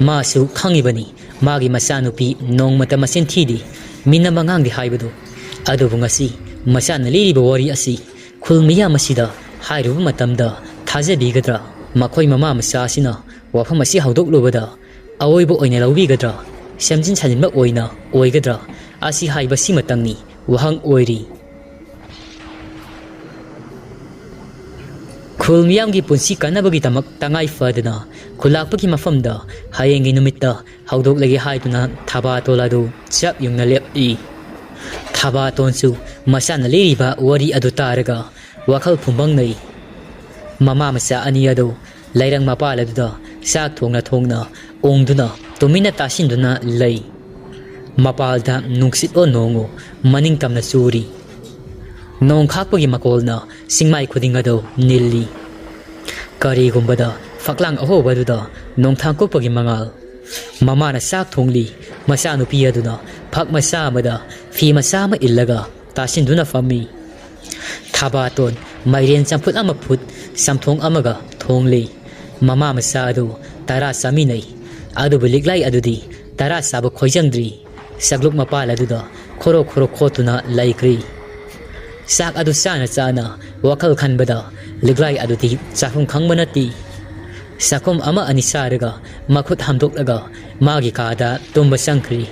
ꯃꯥꯁꯨ ꯈꯪꯉꯤꯕꯅꯤ, ꯃꯥꯒꯤ ꯃꯆꯥꯅꯨꯄꯤ ꯅꯣꯡꯃꯇ ꯃꯆꯤꯟ ꯊꯤꯗꯦ, ꯃꯤꯅꯝ ꯑꯉꯥꯡꯗꯦ ꯍꯥꯏꯕꯗꯨ꯫ ꯑꯗꯨꯕꯨ ꯉꯁꯤ ꯃꯆꯥꯅ ꯂꯤꯔꯤꯕ ꯋꯥꯔꯤ ꯑꯁꯤ ꯈꯨꯜ ꯃꯤꯌꯥꯝ ꯑꯁꯤꯗ ꯍꯥꯏꯔꯨꯕ ꯃꯇꯝꯗ ꯊꯥꯖꯕꯤꯒꯗ꯭ꯔꯥ? ꯃꯈꯣꯏ ꯃꯃꯥ ꯃꯆꯥ ꯑꯁꯤꯅ ꯋꯥꯐꯝ ꯑꯁꯤ ꯍꯧꯗꯣꯛꯂꯨꯕꯗ ꯑꯑꯣꯏꯕ ꯑꯣꯏꯅ ꯂꯧꯕꯤꯒꯗ꯭ꯔꯥ? ꯁꯦꯝꯖꯤꯟ ꯁꯥꯖꯤꯟꯕ ꯑꯣꯏꯅ ꯑꯣꯏꯒꯗ꯭ꯔꯥ? ꯑꯁꯤ ꯍꯥꯏꯕꯁꯤꯃꯇꯪꯅꯤ ꯋꯥꯍꯪ ꯑꯣꯏꯔꯤ꯫ ꯈꯨꯜ ꯃꯤꯌꯥꯝꯒꯤ ꯄꯨꯟꯁꯤ ꯀꯟꯅꯕꯒꯤꯗꯃꯛ ꯇꯉꯥꯏ ꯐꯗꯅ ꯈꯨꯜꯂꯥꯛꯄꯒꯤ ꯃꯐꯝꯗ ꯍꯌꯦꯡꯒꯤ ꯅꯨꯃꯤꯠꯇ ꯍꯧꯗꯣꯛꯂꯒꯦ ꯍꯥꯏꯗꯨꯅ ꯊꯕꯥꯇꯣꯟ ꯑꯗꯨ ꯆꯞ ꯌꯨꯡꯅ ꯂꯦꯞꯏ꯫ ꯊꯕꯥꯇꯣꯟꯁꯨ ꯃꯆꯥꯅ ꯂꯤꯔꯤꯕ ꯋꯥꯔꯤ ꯑꯗꯨ ꯇꯥꯔꯒ ꯋꯥꯈꯜ ꯐꯨꯝꯕꯪꯅꯩ꯫ ꯃꯃꯥ ꯃꯆꯥ ꯑꯅꯤ ꯑꯗꯨ ꯂꯩꯔꯪ ꯃꯄꯥꯜ ꯑꯗꯨꯗ ꯆꯥꯛ ꯊꯣꯡꯅ ꯊꯣꯡꯅ ꯎꯪꯗꯨꯅ ꯇꯨꯃꯤꯟꯅ ꯇꯥꯁꯤꯟꯗꯨꯅ ꯂꯩ꯫ ꯃꯄꯥꯜꯗ ꯅꯨꯡꯁꯤꯠ ꯑꯣ ꯅꯣꯡ ꯑꯣ ꯃꯅꯤꯡ ꯇꯝꯅ ꯆꯨꯔꯤ꯫ ꯅꯣꯡ ꯈꯥꯛꯄꯒꯤ ꯃꯈꯣꯜꯅ ꯆꯤꯡꯃꯥꯏ ꯈꯨꯗꯤꯡ ꯑꯗꯨ ꯅꯤꯜꯂꯤ꯫ ꯀꯔꯤꯒꯨꯝꯕꯗ ꯐꯛꯂꯥꯡ ꯑꯍꯣꯕꯗꯨꯗ ꯅꯣꯡꯊꯥꯡ ꯀꯨꯞꯄꯒꯤ ꯃꯉꯥꯜ꯫ ꯃꯃꯥꯅ ꯆꯥꯛ ꯊꯣꯡꯂꯤ, ꯃꯆꯥꯅꯨꯄꯤ ꯑꯗꯨꯅ ꯐꯛ ꯃꯆꯥ ꯑꯃꯗ ꯐꯤ ꯃꯆꯥ ꯑꯃ ꯏꯜꯂꯒ ꯇꯥꯁꯤꯟꯗꯨꯅ ꯐꯝꯃꯤ꯫ ꯊꯕꯥꯇꯣꯟ ꯃꯥꯏꯔꯦꯟ ꯆꯝꯐꯨꯠ ꯑꯃ ꯐꯨꯠ, ꯆꯝꯊꯣꯡ ꯑꯃꯒ ꯊꯣꯡꯂꯤ꯫ ꯃꯃꯥ ꯃꯆꯥ ꯑꯗꯨ ꯇꯔꯥ ꯆꯥꯃꯤꯟꯅꯩ꯫ ꯑꯗꯨꯕꯨ ꯂꯤꯛꯂꯥꯏ ꯑꯗꯨꯗꯤ ꯇꯔꯥ ꯆꯥꯕ ꯈꯣꯏꯖꯪꯗ꯭ꯔꯤ꯫ ꯆꯥꯛꯂꯨꯛ ꯃꯄꯥꯜ ꯑꯗꯨꯗ ꯈꯣꯔꯣ ꯈꯣꯔꯣ ꯈꯣꯠꯇꯨꯅ ꯂꯩꯈ꯭ꯔꯤ꯫ ꯆꯥꯛ ꯑꯗꯨ ꯆꯥꯅ ꯆꯥꯅ ꯋꯥꯈꯜ ꯈꯟꯕꯗ ꯂꯤꯛꯂꯥꯏ ꯑꯗꯨꯗꯤ ꯆꯥꯐꯝ ꯈꯪꯕ ꯅꯠꯇꯦ꯫ ꯆꯥꯛꯈꯨꯝ ꯑꯃ ꯑꯅꯤ ꯆꯥꯔꯒ ꯃꯈꯨꯠ ꯍꯥꯝꯗꯣꯛꯂꯒ ꯃꯥꯒꯤ ꯀꯥꯗ ꯇꯨꯝꯕ ꯆꯪꯈ꯭ꯔꯤ꯫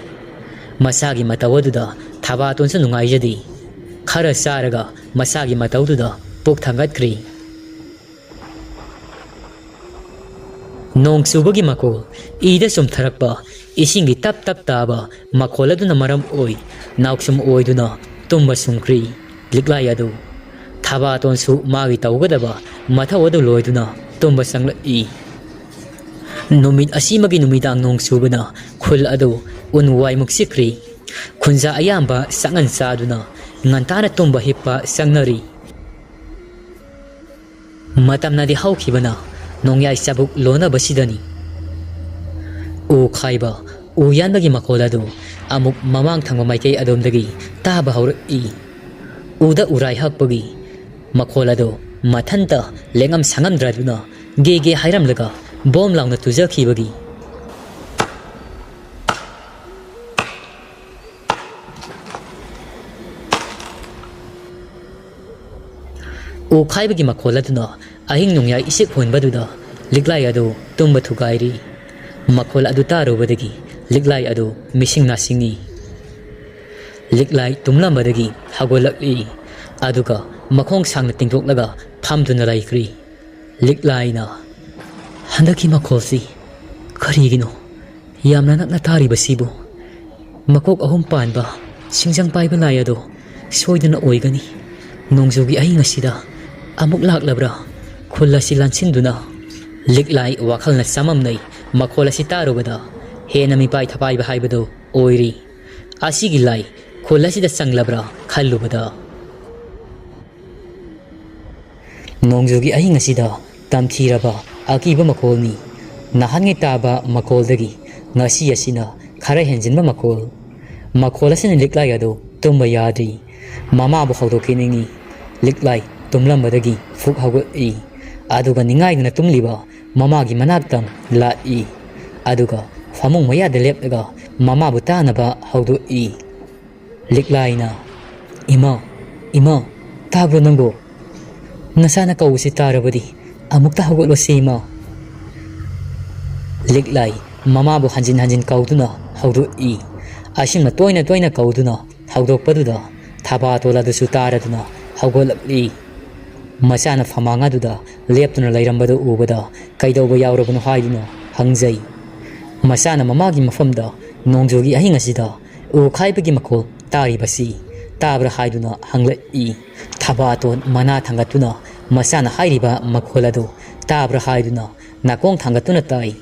ꯃꯆꯥꯒꯤ ꯃꯇꯧ ꯑꯗꯨꯗ ꯊꯕꯥꯇꯣꯟꯁꯨ ꯅꯨꯡꯉꯥꯏꯖꯗꯦ꯫ ꯈꯔ ꯆꯥꯔꯒ ꯃꯆꯥꯒꯤ ꯃꯇꯧꯗꯨꯗ ꯄꯨꯛ ꯊꯥꯡꯒꯠꯈ꯭ꯔꯤ꯫ ꯅꯣꯡ ꯆꯨꯕꯒꯤ ꯃꯈꯣꯜ, ꯏꯗ ꯆꯨꯝꯊꯔꯛꯄ ꯏꯁꯤꯡꯒꯤ ꯇꯞ ꯇꯞ ꯇꯥꯕ ꯃꯈꯣꯜ ꯑꯗꯨꯅ ꯃꯔꯝ ꯑꯣꯏ, ꯅꯥꯎꯁꯨꯝ ꯑꯣꯏꯗꯨꯅ ꯇꯨꯝꯕ ꯁꯨꯝꯈ꯭ꯔꯤ꯫ ꯂꯤꯛꯂꯥꯏ ꯑꯗꯨ ꯊꯕꯥꯇꯣꯟꯁꯨ ꯃꯥꯒꯤ ꯇꯧꯒꯗꯕ ꯃꯊꯧ ꯑꯗꯨ ꯂꯣꯏꯗꯨꯅ ꯇꯨꯝꯕ ꯆꯪꯂꯛꯏ꯫ ꯅꯨꯃꯤꯠ ꯑꯁꯤꯃꯒꯤ ꯅꯨꯃꯤꯗꯥꯡ ꯅꯣꯡ ꯆꯨꯕꯅ ꯈꯨꯜ ꯑꯗꯨ ꯎꯟ ꯋꯥꯏ ꯃꯨꯛꯁꯤꯈ꯭ꯔꯤ꯫ ꯈꯨꯟꯖꯥ ꯑꯌꯥꯝꯕ ꯆꯥꯛꯉꯟ ꯆꯥꯗꯨꯅ ꯉꯟꯇꯥꯅ ꯇꯨꯝꯕ ꯍꯤꯞꯄ ꯆꯪꯅꯔꯤ꯫ ꯃꯇꯝꯅꯗꯤ ꯍꯧꯈꯤꯕꯅ ꯅꯣꯡꯌꯥꯏ ꯆꯥꯕꯨꯛ ꯂꯣꯟꯅꯕꯁꯤꯗꯅꯤ꯫ ꯎ ꯈꯥꯏꯕ, ꯎ ꯌꯥꯟꯕꯒꯤ ꯃꯈꯣꯜ ꯑꯗꯨ ꯑꯃꯨꯛ ꯃꯃꯥꯡ ꯊꯪꯕ ꯃꯥꯏꯀꯩ ꯑꯗꯣꯝꯗꯒꯤ ꯇꯥꯕ ꯍꯧꯔꯛꯏ꯫ ꯎꯗ ꯎꯔꯥꯏ ꯍꯛꯄꯒꯤ ꯃꯈꯣꯜ ꯑꯗꯨ ꯃꯊꯟꯇ ꯂꯦꯡꯉꯝ ꯁꯥꯉꯝꯗ꯭ꯔꯗꯨꯅ ꯒꯦ ꯒꯦ ꯍꯥꯏꯔꯝꯂꯒ ꯕꯣꯝ ꯂꯥꯎꯅ ꯇꯨꯖꯈꯤꯕꯒꯤ ꯎ ꯈꯥꯏꯕꯒꯤ ꯃꯈꯣꯜ ꯑꯗꯨꯅ ꯑꯍꯤꯡ ꯅꯣꯡꯌꯥꯏ ꯏꯁꯤꯛ ꯍꯣꯟꯕꯗꯨꯗ ꯂꯤꯛꯂꯥꯏ ꯑꯗꯨ ꯇꯨꯝꯕ ꯊꯨꯒꯥꯏꯔꯤ꯫ ꯃꯈꯣꯜ ꯑꯗꯨ ꯇꯥꯔꯨꯕꯗꯒꯤ ꯂꯤꯛꯂꯥꯏ ꯑꯗꯨ ꯃꯤꯁꯤꯡ ꯅꯥꯁꯤꯡꯉꯤ꯫ ꯂꯤꯛꯂꯥꯏ ꯇꯨꯝꯂꯝꯕꯗꯒꯤ ꯍꯧꯒꯠꯂꯛꯂꯤ, ꯑꯗꯨꯒ ꯃꯈꯣꯡ ꯁꯥꯡꯅ ꯇꯤꯡꯊꯣꯛꯂꯒ ꯐꯝꯗꯨꯅ ꯂꯩꯈ꯭ꯔꯤ꯫ ꯂꯤꯛꯂꯥꯏꯅ, "ꯍꯟꯗꯛꯀꯤ ꯃꯈꯣꯜꯁꯤ ꯀꯔꯤꯒꯤꯅꯣ ꯌꯥꯝꯅ ꯅꯛꯅ ꯇꯥꯔꯤꯕꯁꯤꯕꯨ? ꯃꯀꯣꯛ ꯑꯍꯨꯝ ꯄꯥꯟꯕ ꯁꯤꯡꯖꯪ ꯄꯥꯏꯕ ꯂꯥꯏ ꯑꯗꯣ ꯁꯣꯏꯗꯅ ꯑꯣꯏꯒꯅꯤ꯫ ꯅꯣꯡꯖꯨꯒꯤ ꯑꯍꯤꯡ ꯑꯁꯤꯗ ꯑꯃꯨꯛ ꯂꯥꯛꯂꯕ꯭ꯔꯥ?" ꯈꯨꯜ ꯑꯁꯤ ꯂꯥꯟꯁꯤꯟꯗꯨꯅ ꯂꯤꯛꯂꯥꯏ ꯋꯥꯈꯜꯅ ꯆꯃꯝꯅꯩ꯫ ꯃꯈꯣꯜ ꯑꯁꯤ ꯇꯥꯔꯨꯕꯗ ꯍꯦꯟꯅ ꯃꯤꯄꯥꯏ ꯊꯄꯥꯏꯕ ꯍꯥꯏꯕꯗꯨ ꯑꯣꯏꯔꯤ꯫ ꯑꯁꯤꯒꯤ ꯂꯥꯏ ꯈꯨꯜ ꯑꯁꯤꯗ ꯆꯪꯂꯕ꯭ꯔꯥ ꯈꯜꯂꯨꯕꯗ, ꯅꯣꯡꯖꯨꯒꯤ ꯑꯍꯤꯡ ꯑꯁꯤꯗ ꯇꯝꯊꯤꯔꯕ ꯑꯀꯤꯕ ꯃꯈꯣꯜꯅꯤ꯫ ꯅꯍꯥꯟꯉꯩ ꯇꯥꯕ ꯃꯈꯣꯜꯗꯒꯤ ꯉꯁꯤ ꯑꯁꯤꯅ ꯈꯔ ꯍꯦꯟꯖꯤꯟꯕ ꯃꯈꯣꯜ꯫ ꯃꯈꯣꯜ ꯑꯁꯤꯅ ꯂꯤꯛꯂꯥꯏ ꯑꯗꯨ ꯇꯨꯝꯕ ꯌꯥꯗ꯭ꯔꯤ꯫ ꯃꯃꯥꯕꯨ ꯍꯧꯗꯣꯛꯈꯤꯅꯤꯡꯉꯤ꯫ ꯂꯤꯛꯂꯥꯏ ꯇꯨꯝꯂꯝꯕꯗꯒꯤ ꯐꯨꯛ ꯍꯧꯒꯠꯂꯤ꯫ ꯑꯗꯨꯒ ꯅꯤꯡꯉꯥꯏꯗꯅ ꯇꯨꯝꯂꯤꯕ ꯃꯃꯥꯒꯤ ꯃꯅꯥꯛꯇ ꯂꯥꯛꯏ꯫ ꯑꯗꯨꯒ ꯐꯃꯨꯡ ꯃꯌꯥꯗ ꯂꯦꯞꯂꯒ ꯃꯃꯥꯕꯨ ꯇꯥꯅꯕ ꯍꯧꯗꯣꯛꯏ꯫ ꯂꯤꯛꯂꯥꯏꯅ, "ꯏꯃꯥ, ꯏꯃꯥ, ꯇꯥꯕ꯭ꯔꯣ ꯅꯪꯕꯨ? ꯅꯁꯥꯅ ꯀꯧꯕꯁꯤ ꯇꯥꯔꯕꯗꯤ ꯑꯃꯨꯛꯇ ꯍꯧꯒꯠꯂꯣꯁꯦ, ꯏꯃꯥ꯫" ꯂꯤꯛꯂꯥꯏ ꯃꯃꯥꯕꯨ ꯍꯟꯖꯤꯟ ꯍꯟꯖꯤꯟ ꯀꯧꯗꯨꯅ ꯍꯧꯗꯣꯛꯏ꯫ ꯑꯁꯨꯝꯅ ꯇꯣꯏꯅ ꯇꯣꯏꯅ ꯀꯧꯗꯨꯅ ꯍꯧꯗꯣꯛꯄꯗꯨꯗ ꯊꯕꯥꯇꯣꯜ ꯑꯗꯨꯁꯨ ꯇꯥꯔꯗꯨꯅ ꯍꯧꯒꯠꯂꯛꯂꯤ꯫ ꯃꯆꯥꯅ ꯐꯝꯃꯥꯡ ꯑꯗꯨꯗ ꯂꯦꯞꯇꯨꯅ ꯂꯩꯔꯝꯕꯗꯨ ꯎꯕꯗ ꯀꯩꯗꯧꯕ ꯌꯥꯎꯔꯕꯅꯣ ꯍꯥꯏꯗꯨꯅ ꯍꯪꯖꯩ꯫ ꯃꯆꯥꯅ ꯃꯃꯥꯒꯤ ꯃꯐꯝꯗ ꯅꯣꯡꯖꯨꯒꯤ ꯑꯍꯤꯡ ꯑꯁꯤꯗ ꯎ ꯈꯥꯏꯕꯒꯤ ꯃꯈꯣꯜ ꯇꯥꯔꯤꯕꯁꯤ ꯇꯥꯕ꯭ꯔꯥ ꯍꯥꯏꯗꯨꯅ ꯍꯪꯂꯛꯏ꯫ ꯊꯕꯥꯇꯣꯟ ꯃꯅꯥ ꯊꯥꯡꯒꯠꯇꯨꯅ ꯃꯆꯥꯅ ꯍꯥꯏꯔꯤꯕ ꯃꯈꯣꯜ ꯑꯗꯨ ꯇꯥꯕ꯭ꯔꯥ ꯍꯥꯏꯗꯨꯅ ꯅꯥꯀꯣꯡ ꯊꯥꯡꯒꯠꯇꯨꯅ ꯇꯥꯏ꯫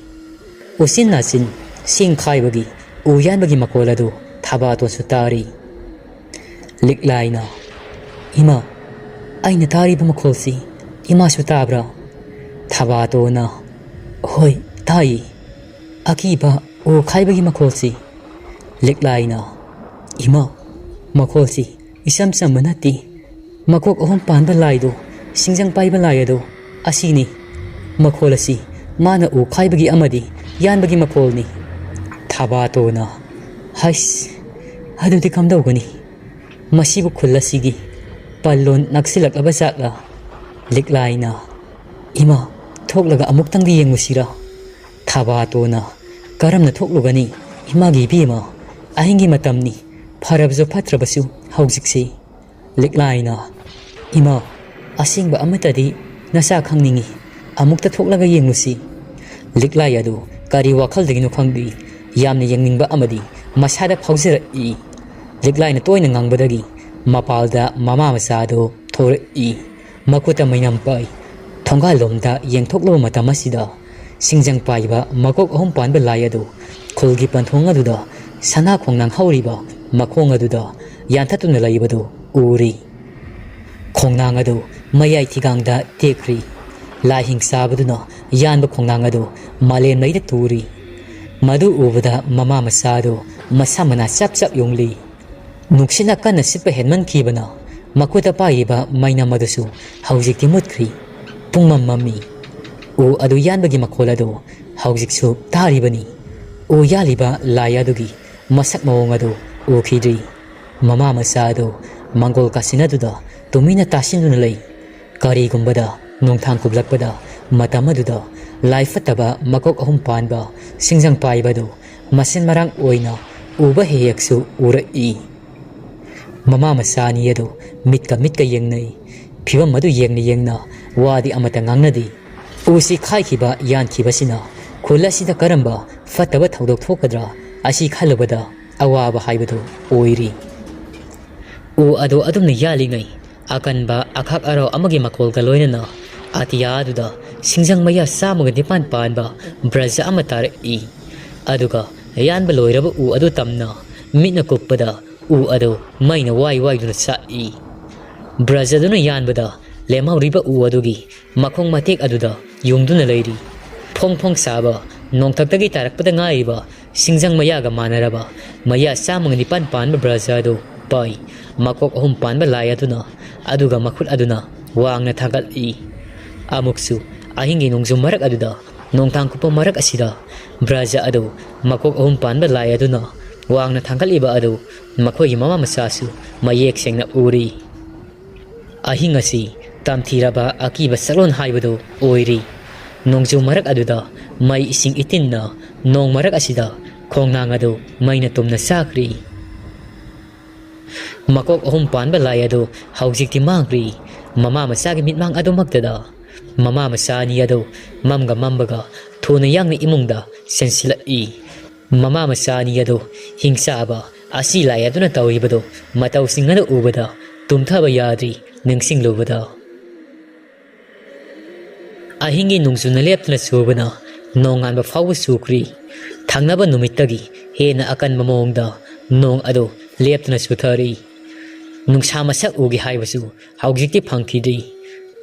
ꯎꯆꯤꯟ ꯅꯥꯆꯤꯟ ꯁꯤꯡ ꯈꯥꯏꯕꯒꯤ ꯎ ꯌꯥꯟꯕꯒꯤ ꯃꯈꯣꯜ ꯑꯗꯨ ꯊꯕꯥꯇꯣꯟꯁꯨ ꯇꯥꯔꯤ꯫ ꯂꯤꯛꯂꯥꯏꯅ, "ꯏꯃꯥ, ꯑꯩꯅ ꯇꯥꯔꯤꯕ ꯃꯈꯣꯜꯁꯤ ꯏꯃꯥꯁꯨ ꯇꯥꯕ꯭ꯔꯥ?" ꯊꯕꯥꯇꯣꯟꯅ, "ꯍꯣꯏ, ꯇꯥꯏ꯫ ꯑꯀꯤꯕ ꯎ ꯈꯥꯏꯕꯒꯤ ꯃꯈꯣꯜꯁꯤ꯫" ꯂꯤꯛꯂꯥꯏꯅ, "ꯏꯃꯥ, ꯃꯈꯣꯜꯁꯤ ꯏꯆꯝ ꯆꯝꯕ ꯅꯠꯇꯦ꯫ ꯃꯀꯣꯛ ꯑꯍꯨꯝ ꯄꯥꯟꯕ ꯂꯥꯏꯗꯣ, ꯁꯤꯡꯖꯪ ꯄꯥꯏꯕ ꯂꯥꯏ ꯑꯗꯣ, ꯑꯁꯤꯅꯤ꯫ ꯃꯈꯣꯜ ꯑꯁꯤ ꯃꯥꯅ ꯎ ꯈꯥꯏꯕꯒꯤ ꯑꯃꯗꯤ ꯌꯥꯟꯕꯒꯤ ꯃꯈꯣꯜꯅꯤ꯫" ꯊꯕꯥꯇꯣꯟꯅ, "ꯍꯩꯁ, ꯑꯗꯨꯗꯤ ꯀꯝꯗꯧꯒꯅꯤ? ꯃꯁꯤꯕꯨ ꯈꯨꯜ ꯑꯁꯤꯒꯤ ꯄꯜꯂꯣꯟ ꯅꯛꯁꯤꯜꯂꯛꯂꯕ ꯖꯥꯠꯂ?" ꯂꯤꯛꯂꯥꯏꯅ, "ꯏꯃꯥ, ꯊꯣꯛꯂꯒ ꯑꯃꯨꯛꯇꯪꯗꯤ ꯌꯦꯡꯉꯨꯁꯤꯔꯥ?" ꯊꯕꯥꯇꯣꯟꯅ, "ꯀꯔꯝꯅ ꯊꯣꯛꯂꯨꯒꯅꯤ? ꯏꯃꯥꯒꯤ ꯏꯕꯦꯝꯃ, ꯑꯍꯤꯡꯒꯤ ꯃꯇꯝꯅꯤ, ꯐꯔꯕꯁꯨ ꯐꯠꯇ꯭ꯔꯕꯁꯨ ꯍꯧꯖꯤꯛꯁꯤ꯫" ꯂꯤꯛꯂꯥꯏꯅ, "ꯏꯃꯥ, ꯑꯁꯦꯡꯕ ꯑꯃꯠꯇꯗꯤ ꯅꯆꯥ ꯈꯪꯅꯤꯡꯏ, ꯑꯃꯨꯛꯇ ꯊꯣꯛꯂꯒ ꯌꯦꯡꯉꯨꯁꯤ꯫" ꯂꯤꯛꯂꯥꯏ ꯑꯗꯨ ꯀꯔꯤ ꯋꯥꯈꯜꯗꯒꯤꯅꯣ ꯈꯪꯗꯦ, ꯌꯥꯝꯅ ꯌꯦꯡꯅꯤꯡꯕ ꯑꯃꯗꯤ ꯃꯁꯥꯗ ꯐꯥꯎꯖꯔꯛꯏ꯫ ꯂꯤꯛꯂꯥꯏꯅ ꯇꯣꯏꯅ ꯉꯪꯕꯗꯒꯤ ꯃꯄꯥꯜꯗ ꯃꯃꯥ ꯃꯆꯥ ꯑꯗꯨ ꯊꯣꯔꯛꯏ꯫ ꯃꯈꯨꯠꯇ ꯃꯩꯅꯝ ꯄꯥꯏ꯫ ꯊꯣꯡꯒꯥꯜꯂꯣꯝꯗ ꯌꯦꯡꯊꯣꯛꯂꯨꯕ ꯃꯇꯝ ꯑꯁꯤꯗ, ꯁꯤꯡꯖꯪ ꯄꯥꯏꯕ ꯃꯀꯣꯛ ꯑꯍꯨꯝ ꯄꯥꯟꯕ ꯂꯥꯏ ꯑꯗꯨ ꯈꯨꯜꯒꯤ ꯄꯟꯊꯨꯡ ꯑꯗꯨꯗ ꯁꯅꯥ ꯈꯣꯡꯅꯥꯡ ꯍꯧꯔꯤꯕ ꯃꯈꯣꯡ ꯑꯗꯨꯗ ꯌꯥꯟꯊꯠꯇꯨꯅ ꯂꯩꯕꯗꯨ ꯎꯔꯤ꯫ ꯈꯣꯡꯅꯥꯡ ꯑꯗꯨ ꯃꯌꯥꯏ ꯊꯤꯒꯥꯡꯗ ꯇꯦꯛꯈ꯭ꯔꯤ꯫ ꯂꯥꯏ ꯍꯤꯡꯆꯥꯕꯗꯨꯅ ꯌꯥꯟꯕ ꯈꯣꯡꯅꯥꯡ ꯑꯗꯨ ꯃꯥꯂꯦꯝ ꯂꯩꯗ ꯇꯨꯔꯤ꯫ ꯃꯗꯨ ꯎꯕꯗ ꯃꯃꯥ ꯃꯆꯥ ꯑꯗꯨ ꯃꯁꯥ ꯃꯅꯥ ꯆꯞ ꯆꯞ ꯌꯨꯡꯂꯤ꯫ ꯅꯨꯡꯁꯤꯠꯅ ꯀꯟꯅ ꯁꯤꯠꯄ ꯍꯦꯟꯃꯟꯈꯤꯕꯅ ꯃꯈꯨꯠꯇ ꯄꯥꯏꯔꯤꯕ ꯃꯩꯅꯝ ꯑꯗꯨꯁꯨ ꯍꯧꯖꯤꯛꯇꯤ ꯃꯨꯠꯈ꯭ꯔꯤ꯫ ꯄꯨꯡꯃꯝ ꯃꯝꯃꯤ꯫ ꯎ ꯑꯗꯨ ꯌꯥꯟꯕꯒꯤ ꯃꯈꯣꯜ ꯑꯗꯨ ꯍꯧꯖꯤꯛꯁꯨ ꯇꯥꯔꯤꯕꯅꯤ꯫ ꯎ ꯌꯥꯜꯂꯤꯕ ꯂꯥꯏ ꯑꯗꯨꯒꯤ ꯃꯁꯛ ꯃꯑꯣꯡ ꯑꯗꯨ ꯎꯈꯤꯗ꯭ꯔꯤ꯫ ꯃꯃꯥ ꯃꯆꯥ ꯑꯗꯨ ꯃꯪꯒꯣꯜ ꯀꯥꯆꯤꯟ ꯑꯗꯨꯗ ꯇꯨꯃꯤꯟꯅ ꯇꯥꯁꯤꯟꯗꯨꯅ ꯂꯩ꯫ ꯀꯔꯤꯒꯨꯝꯕꯗ ꯅꯣꯡꯊꯥꯡ ꯀꯨꯞꯂꯛꯄꯗ ꯃꯇꯝ ꯑꯗꯨꯗ ꯂꯥꯏ ꯐꯠꯇꯕ ꯃꯀꯣꯛ ꯑꯍꯨꯝ ꯄꯥꯟꯕ ꯁꯤꯡꯖꯪ ꯄꯥꯏꯕꯗꯨ ꯃꯁꯤꯟ ꯃꯔꯥꯡ ꯑꯣꯏꯅ ꯎꯕ ꯍꯦꯛ ꯍꯦꯛꯁꯨ ꯎꯔꯛꯏ꯫ ꯃꯃꯥ ꯃꯆꯥ ꯑꯅꯤ ꯑꯗꯨ ꯃꯤꯠꯀ ꯃꯤꯠꯀ ꯌꯦꯡꯅꯩ꯫ ꯐꯤꯕꯝ ꯑꯗꯨ ꯌꯦꯡꯅ ꯌꯦꯡꯅ ꯋꯥꯗꯤ ꯑꯃꯠꯇ ꯉꯥꯡꯅꯗꯦ꯫ ꯎꯁꯤ ꯈꯥꯏꯈꯤꯕ ꯌꯥꯟꯈꯤꯕꯁꯤꯅ ꯈꯨꯜ ꯑꯁꯤꯗ ꯀꯔꯝꯕ ꯐꯠꯇꯕ ꯊꯧꯗꯣꯛ ꯊꯣꯛꯀꯗ꯭ꯔꯥ, ꯑꯁꯤ ꯈꯜꯂꯨꯕꯗ ꯑꯋꯥꯕ ꯍꯥꯏꯕꯗꯨ ꯑꯣꯏꯔꯤ꯫ ꯎ ꯑꯗꯨ ꯑꯗꯨꯝꯅ ꯌꯥꯜꯂꯤꯉꯩ, ꯑꯀꯟꯕ ꯑꯈꯥꯛ ꯑꯔꯥꯎ ꯑꯃꯒꯤ ꯃꯈꯣꯜꯒ ꯂꯣꯏꯅꯅ ꯑꯇꯤꯌꯥ ꯑꯗꯨꯗ ꯁꯤꯡꯖꯪ ꯃꯌꯥ ꯆꯥꯝꯃꯒ ꯅꯤꯄꯥꯟ ꯄꯥꯟꯕ ꯕ꯭ꯔꯖ ꯑꯃ ꯇꯥꯔꯛꯏ꯫ ꯑꯗꯨꯒ ꯌꯥꯟꯕ ꯂꯣꯏꯔꯕ ꯎ ꯑꯗꯨ ꯇꯝꯅ ꯃꯤꯠꯅ ꯀꯨꯞꯄꯗ ꯎ ꯑꯗꯨ ꯃꯩꯅ ꯋꯥꯏ ꯋꯥꯏꯗꯨꯅ ꯆꯥꯛꯏ꯫ ꯕ꯭ꯔꯖ ꯑꯗꯨꯅ ꯌꯥꯟꯕꯗ ꯂꯦꯝꯍꯧꯔꯤꯕ ꯎ ꯑꯗꯨꯒꯤ ꯃꯈꯣꯡ ꯃꯇꯦꯛ ꯑꯗꯨꯗ ꯌꯨꯡꯗꯨꯅ ꯂꯩꯔꯤ꯫ ꯐꯣꯡ ꯐꯣꯡ ꯁꯥꯕ ꯅꯣꯡꯊꯛꯇꯒꯤ ꯇꯥꯔꯛꯄꯗ ꯉꯥꯏꯔꯤꯕ ꯁꯤꯡꯖꯪ ꯃꯌꯥꯒ ꯃꯥꯟꯅꯔꯕ ꯃꯌꯥ ꯆꯥꯝꯃꯒ ꯅꯤꯄꯥꯟ ꯄꯥꯟꯕ ꯕ꯭ꯔꯖ ꯑꯗꯨ ꯄꯥꯏ꯫ ꯃꯀꯣꯛ ꯑꯍꯨꯝ ꯄꯥꯟꯕ ꯂꯥꯏ ꯑꯗꯨꯅ, ꯑꯗꯨꯒ ꯃꯈꯨꯠ ꯑꯗꯨꯅ ꯋꯥꯡꯅ ꯊꯥꯡꯒꯠꯂꯤ꯫ ꯑꯃꯨꯛꯁꯨ ꯑꯍꯤꯡꯒꯤ ꯅꯣꯡꯖꯨ ꯃꯔꯛ ꯑꯗꯨꯗ ꯅꯣꯡꯊꯥꯡ ꯀꯨꯞꯄ ꯃꯔꯛ ꯑꯁꯤꯗ ꯕ꯭ꯔꯖ ꯑꯗꯨ ꯃꯀꯣꯛ ꯑꯍꯨꯝ ꯄꯥꯟꯕ ꯂꯥꯏ ꯑꯗꯨꯅ ꯋꯥꯡꯅ ꯊꯥꯡꯒꯠꯂꯤꯕ ꯑꯗꯨ ꯃꯈꯣꯏꯒꯤ ꯃꯃꯥ ꯃꯆꯥꯁꯨ ꯃꯌꯦꯛ ꯁꯦꯡꯅ ꯎꯔꯤ꯫ ꯑꯍꯤꯡ ꯑꯁꯤ ꯇꯝꯊꯤꯔꯕ ꯑꯀꯤꯕ ꯁꯛꯂꯣꯟ ꯍꯥꯏꯕꯗꯨ ꯑꯣꯏꯔꯤ꯫ ꯅꯣꯡꯖꯨ ꯃꯔꯛ ꯑꯗꯨꯗ ꯃꯩ ꯏꯁꯤꯡ ꯏꯇꯤꯟꯅ ꯅꯣꯡ ꯃꯔꯛ ꯑꯁꯤꯗ ꯈꯣꯡꯅꯥꯡ ꯑꯗꯨ ꯃꯩꯅ ꯇꯨꯝꯅ ꯆꯥꯈ꯭ꯔꯤ꯫ ꯃꯀꯣꯛ ꯑꯍꯨꯝ ꯄꯥꯟꯕ ꯂꯥꯏ ꯑꯗꯨ ꯍꯧꯖꯤꯛꯇꯤ ꯃꯥꯡꯈ꯭ꯔꯤ꯫ ꯃꯃꯥ ꯃꯆꯥꯒꯤ ꯃꯤꯠꯃꯥꯡ ꯑꯗꯨꯃꯛꯇꯗ ꯃꯃꯥ ꯃꯆꯥ ꯑꯅꯤ ꯑꯗꯨ ꯃꯝꯒ ꯃꯝꯕꯒ ꯊꯨꯅ ꯌꯥꯡꯅ ꯏꯃꯨꯡꯗ ꯆꯦꯟꯁꯤꯜꯂꯛꯏ꯫ ꯃꯃꯥ ꯃꯆꯥ ꯑꯅꯤ ꯑꯗꯨ ꯍꯤꯡꯆꯥꯕ ꯑꯁꯤ ꯂꯥꯏ ꯑꯗꯨꯅ ꯇꯧꯔꯤꯕꯗꯨ ꯃꯇꯧꯁꯤꯡ ꯑꯗꯨ ꯎꯕꯗ ꯇꯨꯝꯊꯕ ꯌꯥꯗ꯭ꯔꯤ꯫ ꯅꯤꯡꯁꯤꯡꯂꯨꯕꯗ ꯑꯍꯤꯡꯒꯤ ꯅꯣꯡꯖꯨꯅ ꯂꯦꯞꯇꯅ ꯆꯨꯕꯅ ꯅꯣꯡꯉꯥꯟꯕ ꯐꯥꯎꯕ ꯆꯨꯈ꯭ꯔꯤ꯫ ꯊꯪꯅꯕ ꯅꯨꯃꯤꯠꯇꯒꯤ ꯍꯦꯟꯅ ꯑꯀꯟꯕ ꯃꯑꯣꯡꯗ ꯅꯣꯡ ꯑꯗꯨ ꯂꯦꯞꯇꯅ ꯆꯨꯊꯔꯤ꯫ ꯅꯨꯡꯁꯥ ꯃꯁꯛ ꯎꯒꯦ ꯍꯥꯏꯕꯁꯨ ꯍꯧꯖꯤꯛꯇꯤ ꯐꯪꯈꯤꯗ꯭ꯔꯤ꯫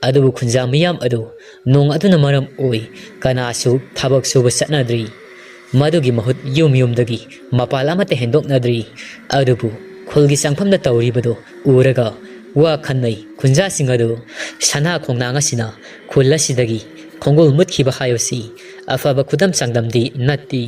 ꯑꯗꯨꯕꯨ ꯈꯨꯟꯖꯥ ꯃꯤꯌꯥꯝ ꯑꯗꯨ ꯅꯣꯡ ꯑꯗꯨꯅ ꯃꯔꯝ ꯑꯣꯏ ꯀꯅꯥꯁꯨ ꯊꯕꯛ ꯁꯨꯕ ꯆꯠꯅꯗ꯭ꯔꯤ꯫ ꯃꯗꯨꯒꯤ ꯃꯍꯨꯠ ꯌꯨꯝ ꯌꯨꯝꯗꯒꯤ ꯃꯄꯥꯜ ꯑꯃꯠꯇ ꯍꯦꯟꯗꯣꯛꯅꯗ꯭ꯔꯤ꯫ ꯑꯗꯨꯕꯨ ꯈꯨꯜꯒꯤ ꯆꯪꯐꯝꯗ ꯇꯧꯔꯤꯕꯗꯨ ꯎꯔꯒ ꯋꯥ ꯈꯟꯅꯩ ꯈꯨꯟꯖꯥꯁꯤꯡ ꯑꯗꯨ꯫ ꯁꯅꯥ ꯈꯣꯡꯅꯥꯡ ꯑꯁꯤꯅ ꯈꯨꯜ ꯑꯁꯤꯗꯒꯤ ꯈꯣꯡꯒꯨꯜ ꯃꯨꯠꯈꯤꯕ ꯍꯥꯏꯕꯁꯤ ꯑꯐꯕ ꯈꯨꯗꯝ ꯆꯥꯡꯗꯝꯗꯤ ꯅꯠꯇꯦ꯫